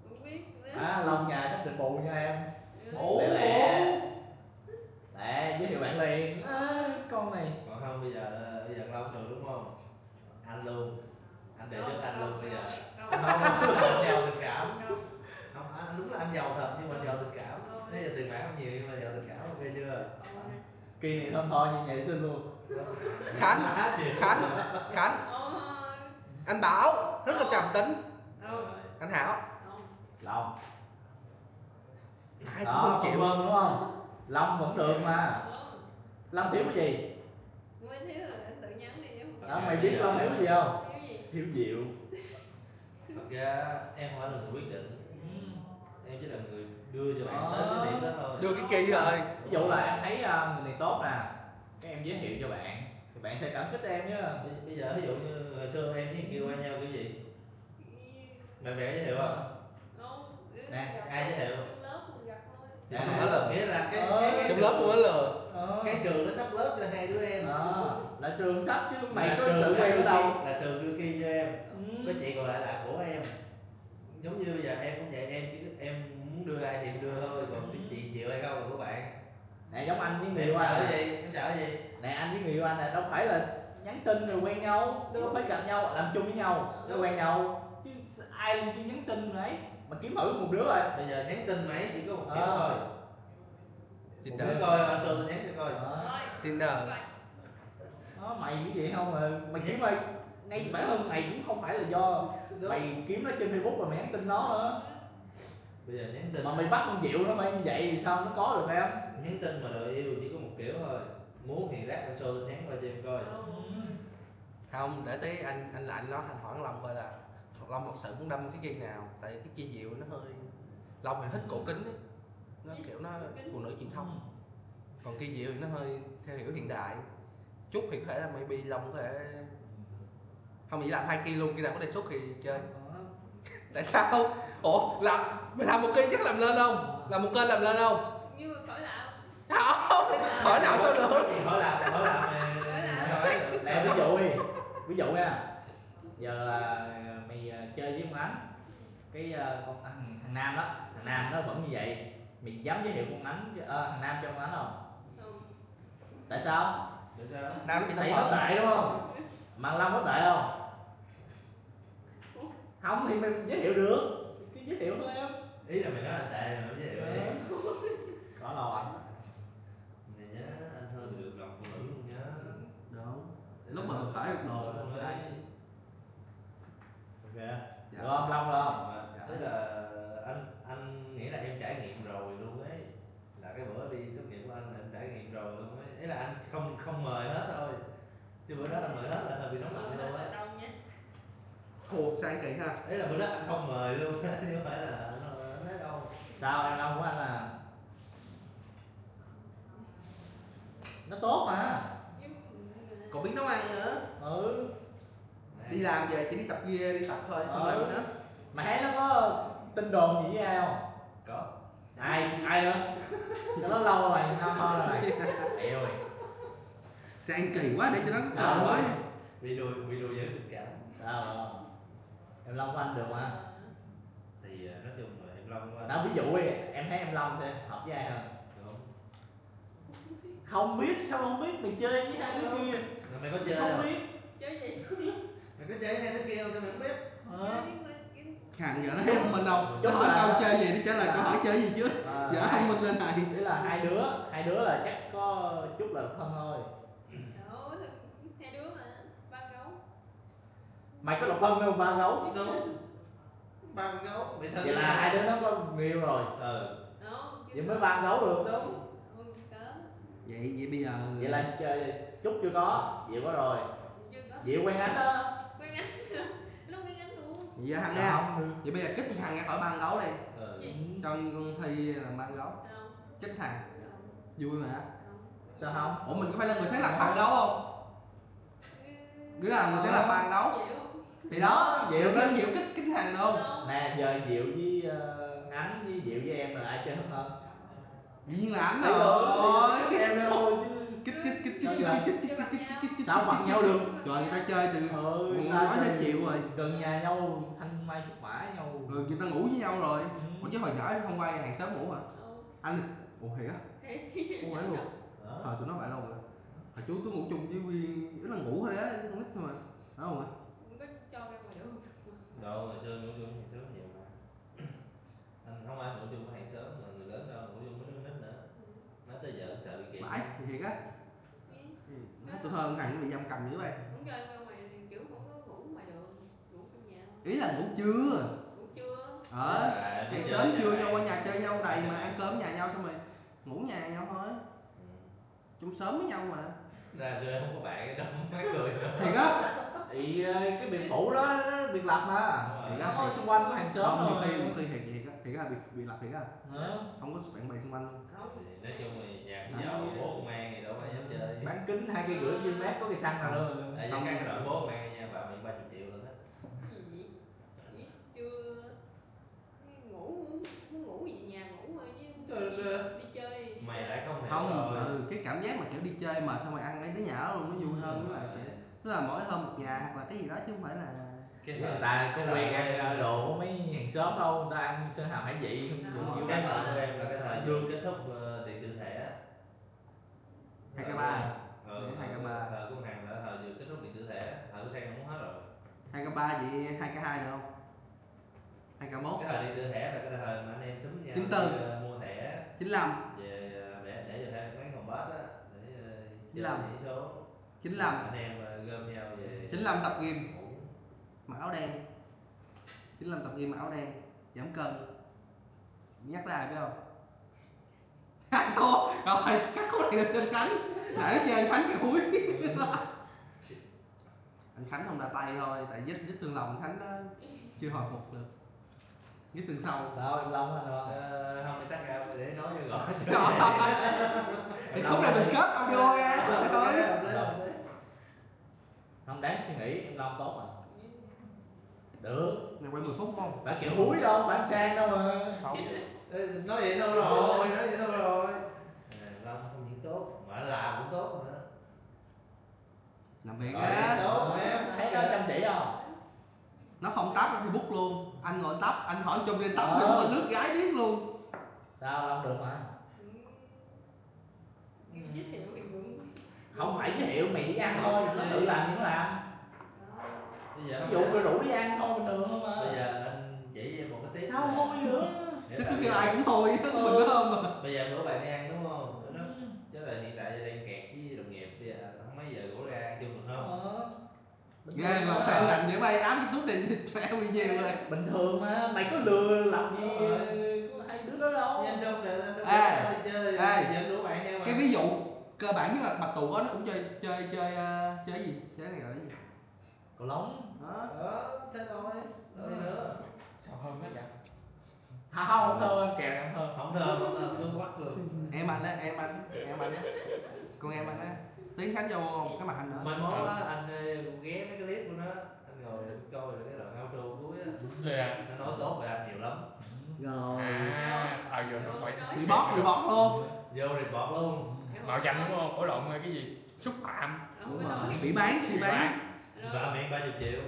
Không biết nữa. À, Long nhà sắp định bù nha em. Ừ. Ủa? Lẹ lẹ. Lẹ, giới thiệu bạn liền. À, con này. Còn không, bây giờ, bây giờ Long được đúng không? Anh luôn. Anh đề xuất anh luôn bây giờ. Không, không. Anh giàu tình cảm. Không. Không, anh đúng là anh giàu thật nhưng mà anh giàu tình cảm. Không. Bây giờ tiền bạc không nhiều nhưng mà giàu tình cảm, ok chưa? Không. Kỳ này thơm tho như nhảy xin luôn. Khánh, Khánh, Khánh. Không. Anh Bảo rất là trầm tính. Không. Anh Hảo. Không. Lòng. Ai cũng đó, không chịu. Vân đúng không? Long vẫn được mà. Long thiếu cái gì? Mới thiếu là anh tự nhắn đi chứ không. Đó, mày biết Long thiếu cái gì không? Thiếu gì? Thiếu Diệu. Thật ra em không phải là người quyết định. Ừ. Em chỉ là người đưa cho bạn tới cái điểm đó thôi. Đưa cái key thôi. Ví dụ là em thấy, à, người này tốt nè, cái em giới thiệu cho bạn, thì bạn sẽ cảm kích em chứ. Bây, bây giờ ví dụ như hồi xưa em với Kiều qua nhau kiểu gì? Bạn bè giới thiệu không? Không, nè, ai giới thiệu? Trong lớp mình gặp thôi. Dạ, trong lớp là nghĩa là cái, ờ, cái, cái trong lớp trường, của nó là, ờ, cái trường nó sắp lớp cho hai đứa em. Ờ, là trường sắp chứ mày có sự quen ở đâu? Là trường đưa key cho em. Ừ. Cái chị còn lại là của em. Giống như bây giờ em cũng vậy, em chỉ, em muốn đưa ai thì em đưa thôi, còn cái chị chịu hay không là của bạn. Nè, giống anh với người yêu anh nè. Em sợ cái gì? Em sợ cái gì? Nè, anh với người yêu anh nè, đâu phải là nhắn tin rồi quen nhau, đâu phải gặp nhau, làm chung với nhau, rồi quen nhau. Chứ ai đi nhắn tin mà ấy, mà kiếm thử một đứa rồi. Bây giờ nhắn tin mà ấy chỉ có một kiểu thôi. Một đứa coi, anh Sơn nhắn cho coi. Ờ. Tinder. Đó, mày như vậy không mà mày kiếm mày, ngay bản thân mày cũng không phải là do mày kiếm nó trên Facebook rồi mày nhắn tin nó nữa. Bây giờ nhắn tin. Mà mày bắt con Diệu nó phải như vậy thì sao nó có được em? Nhắn tin mà đòi yêu chỉ có một kiểu thôi. Muốn thì lát anh Sơn nhắn qua cho em coi. Không, để tí anh, anh là anh nói, anh hỏi Long coi là Long thật sự cũng đâm cái key nào, tại cái key Diệu nó hơi, Long thì thích cổ kính ấy. Nó kiểu nó, kính, phụ nữ truyền thông. Còn key Diệu thì nó hơi theo kiểu hiện đại. Trúc thì có thể là maybe Long có thể, không, chỉ làm hai key luôn, khi nào có đề xuất thì chơi. Ờ. Tại sao? Ủa, làm, mày làm một kênh chắc làm lên không? Làm một kênh làm lên không? Nhưng mà khỏi làm. Không, khỏi làm sao được? Khỏi làm, khỏi làm. Khỏi làm. Nè, ví dụ đi, ví dụ nha. Giờ là mày, à, chơi với con Ánh, cái, à, con thằng, thằng Nam đó, thằng Nam nó vẫn như vậy, mày dám giới thiệu con Ánh, à, thằng Nam cho con Ánh không? Không. Tại sao? Tại sao? Nam bị tao tệ đúng không? Mà Long có tệ không? Không thì mày giới thiệu được, cứ giới thiệu thôi em. Ý là mày nói là tệ mà mày giới thiệu đi. Có đâu anh. Mày nhớ anh hơn được lòng phụ nữ luôn nhá. Đúng. Lúc mà mình tải được đồ. Đúng rồi. Đây. Ok. Dạ. Được không? Long được không? Dạ. Tức là anh, anh nghĩ là em trải nghiệm rồi luôn ấy. Là cái bữa đi tốt nghiệp của anh là em trải nghiệm rồi luôn ấy. Ý là anh không, không mời hết thôi. Chứ bữa đó anh mời hết là hơi bị nóng lạnh luôn ấy. Ồ, sang kỳ ha. Ý là bữa đó anh không mời luôn, chứ không phải là anh nói đâu. Sao em Long của anh à? Nó tốt mà. Còn biết nấu ăn nữa. Ừ. Đi làm về chỉ đi tập ghi-, đi tập thôi, không làm gì hết. Mày thấy nó có tin đồn gì với ai không? Có. Ai, ai nữa? Cái đó lâu rồi, năm hơn rồi. Eo ơi. Sao anh kỳ quá để cho nó có cơ hội. Vì đùa, vì đùa giỡn tình cảm. Sao không? Em Long của anh được mà. Thì à, nói chung là em Long của anh. Tao ví dụ đi, em thấy em Long sẽ hợp với ai hơn? Đúng. Không biết, sao không biết, mày chơi với hai đứa kia. Rồi mày có Mày chơi không không? Biết. Chứ gì? Mày có chơi với hai đứa kia không sao mày không biết? Ờ. Chứ nhưng mà cái Hàng giờ nó không mình đâu. Chứ Nó hỏi là- câu chơi gì nó trả lời câu hỏi chơi gì chứ. Ờ, Giờ hai- không mình lên này. Nghĩa là hai đứa, hai đứa là chắc có chút là thân thôi. Ủa, hai đứa mà ba gấu. Mày có độc thân đâu ba gấu? Đúng. Ba con gấu, mày thân Vậy là hai đứa nó có người yêu rồi. Ờ. Không, Vậy mới ba gấu được. Đúng. Không có. Vậy vậy bây giờ Vậy là chơi Trúc chưa có, Diệu có rồi. Chưa có. Diệu quen Ánh đó. Quen Ánh. Nó quen Ánh luôn. Vậy giờ Hằng nha. Vậy bây giờ kích Hằng ra khỏi ba con gấu đi. Ờ. Gì? Cho con Thi là ba con gấu. Không. Kích Hằng. Không. Vui mà. Không. Sao không? Ủa mình có phải là người sáng lập ba con gấu không? Ừ. Đứa nào người sáng lập ba con gấu? Chịu. Thì đó, Vậy Diệu đó. Diệu kích kích Hằng được không? Không. Nè, giờ Diệu với ờ, Ngắn với Diệu với em là ai chơi hơn hơn? Dĩ nhiên là Ánh Ấy rồi. Em thôi chứ. Kích kích kích kích kích kích kích kích kích kích kích kích Sao bằng nhau được? Rồi người ta chơi từ Ừ, cũng ta nói từ- với Triệu rồi. Gần nhà nhau, thanh mai trúc mã nhau. Rồi người ta ngủ với nhau rồi. Ừ. Ủa chứ hồi nhỏ không qua hàng xóm ngủ hả? Không. Anh ủa thiệt á? Thế Ủa phải luôn. Ờ. Thời tụi nó phải luôn rồi. Hồi trước tôi ngủ chung với Nguyên, nó là ngủ thôi á, con nít thôi mà. Phải không ạ? Không có cho ra ngoài được. Đâu, ngày xưa ngủ chung hàng xóm nhiều mà. Anh không ai ngủ chung với hàng xóm mà người lớn đâu, ngủ chung với đứa nít nữa. Nói tới giờ cũng sợ bị kiện. Phải thì thiệt á. Ý, Nó tôi thơ hàng bị giam cầm dữ vậy. Không cho ra ngoài, kiểu không có ngủ ngoài được. Ngủ trong nhà thôi. Ý là ngủ trưa. Ngủ trưa. Ờ. À, Hàng đi xóm chơi trưa nhà nhau qua ai? Nhà chơi nhau đầy mà ăn cơm nhà nhau xong rồi ngủ nhà nhau thôi. Ừ. Chung sớm với nhau mà. Là xưa không có bạn ở đâu, mấy người đó. Thiệt á. Thì ờ, cái biệt phủ đó nó biệt lập mà. Đúng rồi. Thiệt Nó á. Có xung quanh hàng xóm Không, nhiều rồi. Khi nhiều khi thiệt thiệt á, thiệt á bị bị lập thiệt á. Hả? Không có sự bạn bè xung quanh luôn. Không. Thì nói chung thì nhà cũng giàu, bố công an thì đâu có dám chơi. Bán kính hai cây gửi kia mét có cây xăng nào đâu. Tại vì cái loại bố công an nha, bà mình ba chục triệu rồi đó. Cái gì vậy? Biết chưa? Ngủ, muốn ngủ về nhà ngủ thôi chứ. Trời Đi, ơi. Đi chơi. Mày lại không hiểu Không, rồi. Ừ, cái cảm giác mà kiểu đi chơi mà xong rồi ăn ở đứa nhà đó luôn nó vui hơn, với lại kiểu tức là mỗi hôm một nhà hoặc là cái gì đó chứ không phải là Cái Người thời- ta cái có quen thời- ăn ờ, đồ của mấy hàng xóm đâu, người ta ăn sơn hào hải vị không Ờ. chịu chịu Cái ăn. thời của em là cái thời vừa kết thúc ờ, điện tử thẻ á. Hai K ba. Ờ, Hai K ba. Thời của Hằng là thời vừa kết thúc điện tử thẻ á, thời của Sang cũng hết rồi. Hai K ba vậy, hai K hai được không? Hai K mốt. Cái thời điện tử thẻ là cái thời mà anh em sắm nhau Chín tư. Đi, ờ, mua thẻ Chín lăm. Về ờ, để để cho thẻ mấy con bát á, để ờ, Chín lăm. Chơi nhảy số. Chín lăm. Anh em ờ, gom nhau về. Chín lăm tập game. Ngủ. Mặc áo đen. Chín lăm tập game mặc áo đen, giảm cân. Nhắc tới ai biết không? Hai cô. Rồi, cắt khúc này lên cho anh Khánh. Nãy nó kêu anh Khánh kêu húi. Anh Khánh không ra tay thôi, tại vết vết thương lòng anh Khánh nó chưa hồi phục được. Vết thương sâu. Sao em Long anh Long? Ờ, không, mày tắt ra để nói cho gọi. Thì khúc này mình kết audio ra thôi. Không đáng suy nghĩ, em Long tốt mà. Được. Này quay mười phút không? Phải kiểu húi đâu, phải sang đâu mà. Sáu. Ê, nói vậy đâu rồi, nói vậy đâu rồi. À, Long không những tốt mà làm cũng tốt nữa. Làm việc Rồi, á. tốt em. Thấy nó chăm chỉ không? Nó không tắt Facebook luôn. Anh gọi tắt, anh hỏi chung lên tắt Ờ. Facebook, anh lướt gái biết luôn. Sao Long được mà? Giới thiệu thì cũng Không phải giới thiệu, mày đi ăn thôi, nó tự làm thì nó làm. Bây giờ Ví dụ mày rủ đi ăn thôi bình thường thôi mà. Bây giờ anh chỉ cho em một cái tip. Sao Là- hôi nữa? Để Nó tại cứ vì- kêu ai cũng thôi á, mình Ừ. đó mà. Bây giờ rủ bạn đi ăn đúng không? Nó Ừ. Chứ là hiện tại đang kẹt với đồng nghiệp, bây giờ không mấy giờ rủ ra ăn chung được không? Ờ. Ghê mà sao lạnh vậy bay ám cái tút này phải không nhiều rồi. Bình thường mà mày cứ lừa làm gì Ờ. Có hai đứa đó đâu. Nhanh trong là trong Ê, đi chơi, ê. Dẫn rủ bạn theo mà. Cái ví dụ cơ bản nhất là Bạch Tuộc á, nó cũng chơi chơi chơi ờ, chơi gì, chơi cái này gọi là gì? Cầu lông. Đó. Ờ, thế thôi. Rồi nữa. Sao hơn hết vậy? Không, không thơm, kẹo này không thơm. Không thơm, không thơm, tôi quắt luôn. Em anh á, em anh, em anh á. Con em anh á. Tiếng Khánh Châu một cái mặt anh nữa. Mai mốt á, anh ờ, cũng ghé mấy cái clip của nó, anh ngồi coi được cái đoạn outro cuối á. Gì à? Nó nói tốt về anh nhiều lắm. Rồi. À, ờ giờ nó quay. Bị bóp, bị bóp luôn. Vô report luôn. Mạo danh đúng không? Ủa lộn, cái gì? Xúc phạm. Đúng rồi, phỉ báng, phỉ báng. Và miễn ba chục triệu.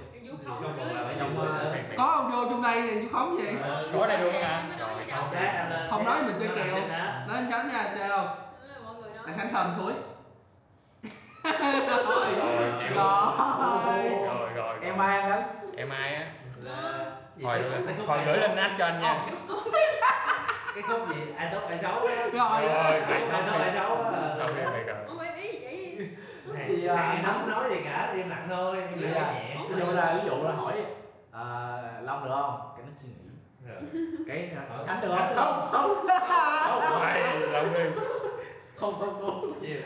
Không còn là bảy triệu nữa. Có audio trong đây này, chú khống gì? Có đầy đủ cả. Rồi sao? Không nói mình chơi kèo. Nói anh Khánh nha, chơi không? Anh Khánh Thơm thúi. Rồi, rồi, rồi. Em ai anh đó. Em ai á? Là Hồi hồi gửi lên app cho anh nha. Cái khúc gì? Ai tốt ai xấu á. Rồi. Rồi, mày Ai sao tốt ai mày xấu á. Sao mày mày rồi? Không phải ý vậy. Này, này, không nói gì cả, im lặng thôi, im lặng nhẹ. Ví dụ là ví dụ là hỏi à, Long được không? Cái nó suy nghĩ. Rồi. Cái Ờ, Khánh được Khánh không? Không, không. Mày làm đi. Không, không, không. Chịu.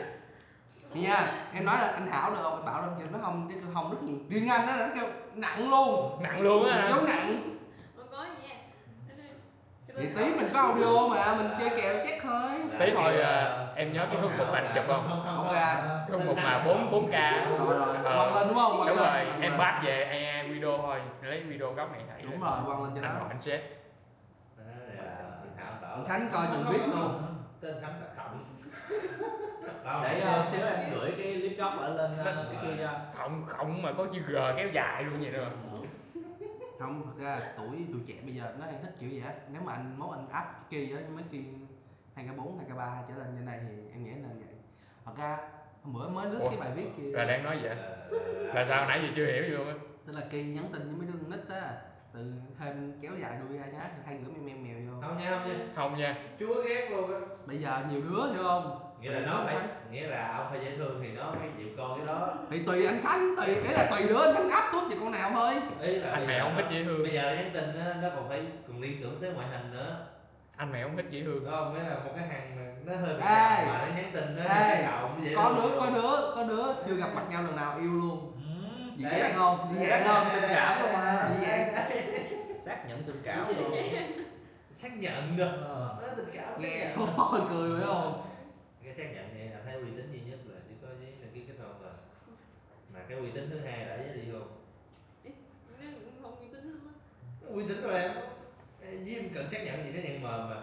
Nha, em nói là anh Hảo được không? Anh Bảo được, nó không, cái tôi không rất nhiều. Riêng anh á, nó kêu nặng luôn. Nặng luôn á. Dấu nặng. Không có gì nha. Thì tí mình có audio mà mình chơi kèo chắc thôi. Tí hồi à, em nhớ cái hôm một mình chụp không? Ok anh. Cái hôm một mà bốn bốn k. Rồi rồi. Ờ, Quăng lên đúng không? Quăng Đúng lên. Rồi, em bắt về ai ai video thôi, lấy video gốc này thảy. Đúng rồi, quăng lên cho Anh nó. hỏi anh sếp. Đó, này là Thảo Đỏ. Anh Khánh coi từng clip luôn. Tên Thắng là Thảo. Để uh, xíu em gửi cái clip gốc ở lên uh, cái kia cho. Không không mà có chữ G kéo dài luôn vậy đó. Không, thật ra tuổi tụi trẻ bây giờ nó hay thích kiểu vậy á. Nếu mà anh mốt anh áp cái kỳ á, mấy kỳ hai k bốn, hai k ba trở lên như này thì em nghĩ nên vậy. Thật ra hôm bữa mới lướt Ủa? Cái bài viết kia. Là đang nói vậy? Là sao nãy giờ chưa hiểu gì luôn á? Tức là Kỳ nhắn tin với mấy đứa con nít á, từ thêm kéo dài đuôi ra nhá, hay gửi mèo mèo mèo vô. Không nha, không nha. Không nha. Chúa ghét luôn á. Bây giờ nhiều đứa, hiểu không? Nghĩa là nó phải, nghĩa là ông phải dễ thương thì nó mới chịu coi cái đó. Thì tùy anh Khánh, tùy, ý là tùy đứa, anh Khánh áp tuốt cho con nào thôi. Ý là Anh bây mẹ giờ không nó- thích dễ thương. Bây giờ nó nhắn tin á, nó còn phải còn liên tưởng tới ngoại hình nữa. Anh mẹ không thích dễ thương. Đúng không? Nghĩa là một cái hàng mà nó hơi bị Ê. cao mà nó nhắn tin nó Ê, thì cậu cũng dễ Có thương đứa, rồi. Có đứa, có đứa chưa gặp mặt nhau lần nào yêu luôn. Ừ. Dị dạng không? Dị dạng không? Tình cảm luôn mà. Dị dạng. Xác nhận tình cảm luôn. Xác nhận được. Ờ. Nó tình cảm xác Nghe nhận. Thôi, hơi cười phải không? Cái xác nhận này anh thấy uy tín duy nhất là chỉ có với đăng ký kết hôn rồi. Mà cái uy tín thứ hai là với ly hôn. Nó cũng không uy tín lắm á. Uy tín rồi em. Ê, với em cần xác nhận gì, xác nhận mờ mà.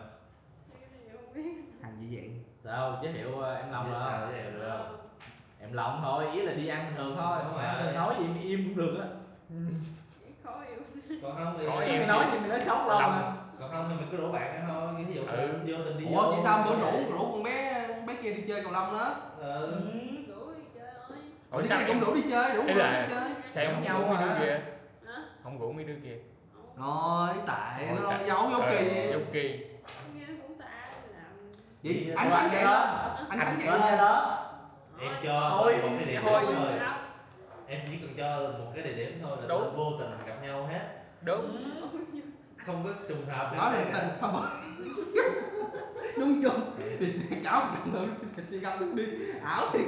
Cái này không biết. Hàng dị dạng. Sao giới thiệu uh, em Long Biết rồi? Sao với em được không? Em Long thôi, ý là đi ăn bình thường thôi. Đúng Mà rồi. Nói gì im im cũng được á. Khó hiểu. Còn không thì Khó Mày em. Nói gì mày nói sống Long Lòng. Mà. Còn không thì mình cứ đổ bạn thôi, ví dụ Ừ. vô tình đi Ủa, vô. Vậy sao bữa rủ, rủ con bé, bé kia đi chơi cầu lông đó? Ừ. Đủ đi chơi thôi. Ủa Ủa, sao sao em cũng rủ đi chơi, đủ Ý rủ là- đi chơi. Sao em không Nhau rủ mấy đứa mà. kia? Hả? Không rủ mấy đứa kia. Rồi, tại Ôi, nó tại- giấu dấu Ờ, kỳ. Dấu kỳ. Nghe nó cũng xa làm. Vậy anh Khánh chạy lên. Anh Khánh chạy lên. Đó. Em cho Thôi, một cái địa điểm thôi. thôi. Em chỉ cần cho một cái địa điểm thôi là Đúng. vô tình gặp nhau hết. Đúng. Không có trùng hợp. Nói là tình không. Đúng chung. Thì chị cáo chồng luôn. Chị gặp được đi. Ảo thì.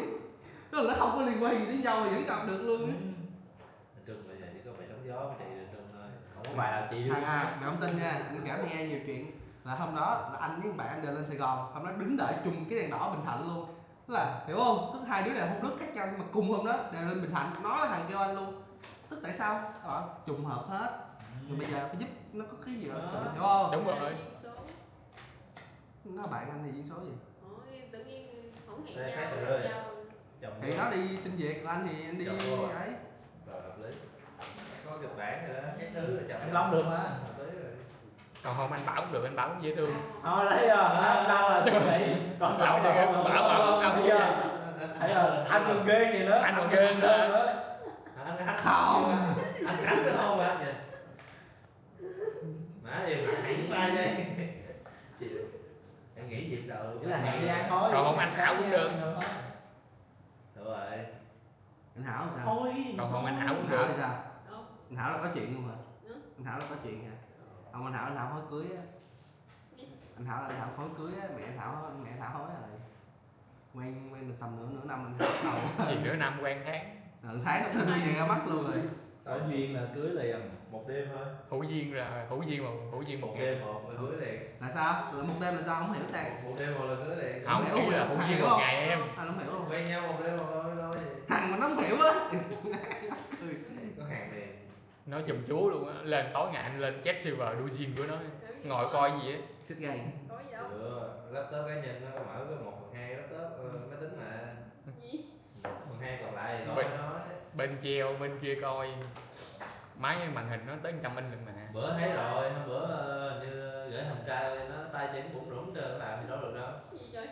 Tức là nó không có liên quan gì đến nhau thì vẫn gặp được Ừ. luôn. Nói chung là giờ chỉ có phải sóng gió mà chạy đường rừng thôi. Không có bài nào chị Thằng à, mày không tin nha, anh kể mày nghe nhiều chuyện. Là hôm đó là anh với bạn anh đều lên Sài Gòn, hôm đó đứng đợi chung cái đèn đỏ Bình Thạnh luôn. Tức là, hiểu không? Tức hai đứa này không nước khác nhau nhưng mà cùng hôm đó đều lên Bình Thạnh, nó là thằng kêu anh luôn. Tức tại sao? Ờ, trùng hợp hết. Rồi bây giờ phải giúp nó có cái gì đó sự, hiểu không? Đúng rồi. Nó bạn anh thì duyên số gì? Ủa, tự nhiên không hẹn Ê, nhau khác với rồi. nhau. Chồng Thì nó đi xin việc của anh thì anh đi Chồng cô à? Ấy. Rồi hợp lý. Có kịch bản rồi đó, các thứ rồi chồng Em Long được mà. Hợp lý rồi. Còn không anh Bảo cũng được, anh Bảo cũng dễ thương. Thôi đấy rồi, anh Long là suy nghĩ. Còn Bảo thì em Bảo, Bảo, Bảo, Bảo Bây giờ thấy rồi, anh còn ghê gì nữa. Anh còn ghê hơn nữa. Hả, anh Khánh Không. Anh Khánh được không anh vậy? Má em hãy ba vậy. Chịu. Em nghĩ gì đâu. Chỉ là hẹn đi ăn thôi. Còn không anh Hảo cũng được. Đúng rồi. Anh Hảo sao? Thôi. Còn không anh Hảo cũng Anh Hảo được. thì sao? Không. Anh Hảo là có chuyện luôn hả? Hả? Anh Hảo là có chuyện hả? Không, anh Hảo, anh Hảo hỏi cưới á. Anh Hảo, anh Hảo hỏi cưới á, mẹ anh Hảo, mẹ anh Hảo hỏi rồi. Quen quen được tầm nửa nửa năm anh Hảo đầu. Gì nửa năm quen tháng. Ờ, tháng nó đưa về ra mắt luôn rồi. Có duyên là cưới liền. Một đêm thôi. Hữu duyên là hữu duyên mà hữu duyên một Một ngày. Đêm một người cưới liền. Là sao? Là một đêm là sao, không hiểu sao? Một đêm một là cưới liền. Không, Hiểu ý là không? hữu Thằng duyên hiểu một không? Ngày em. Anh không hiểu luôn. Quen nhau một đêm một thôi nói gì. Thằng mà nó không hiểu á. Có hàng liền. Nói chùm chú luôn á, lên tối ngày anh lên chat server đua zin của nó, ngồi coi gì á. Xích gay. Có gì đâu. Sửa laptop cá nhân nó mở có một phần hai laptop ờ, máy tính mà. Gì? Mở Trèo bên kia coi. Máy màn hình nó tới trăm inch lận mà. Bữa thấy rồi, hôm bữa, ờ, như gửi hòm trai nó tay chân bủn rủn, giờ làm gì đâu được đâu. Gì vậy?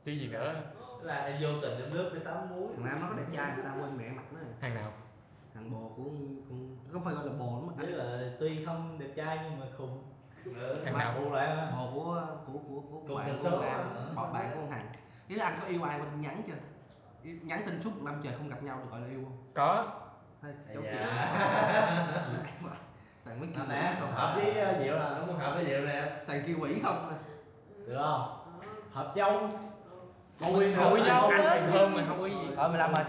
Chứ gì nữa. Là em vô tình em lướt cái tấm muối. Thằng Nam nó có đẹp trai, người ta quên mẹ mặt nó. Thằng nào? Thằng bồ của, cũng không phải gọi là bồ lắm. Ý là tuy không đẹp trai nhưng mà khùng. Ừ, thằng nào? Bồ lại. Bồ của, của, của, của bạn của Nam, bạn của Hằng. Ý là anh có yêu ai qua tin nhắn chưa? Nhắn tin suốt một năm trời không gặp nhau được gọi là yêu không? Có. Hơi chấu chịu. Thằng mới kêu nè, không hợp với, ờ, Diệu là không hợp với Diệu nè. Thằng kêu quỷ không nè. Được không? Hợp châu. Ui, hợp với nhau, anh Thành hơn mà hợp với gì? Ờ, mười lăm rồi.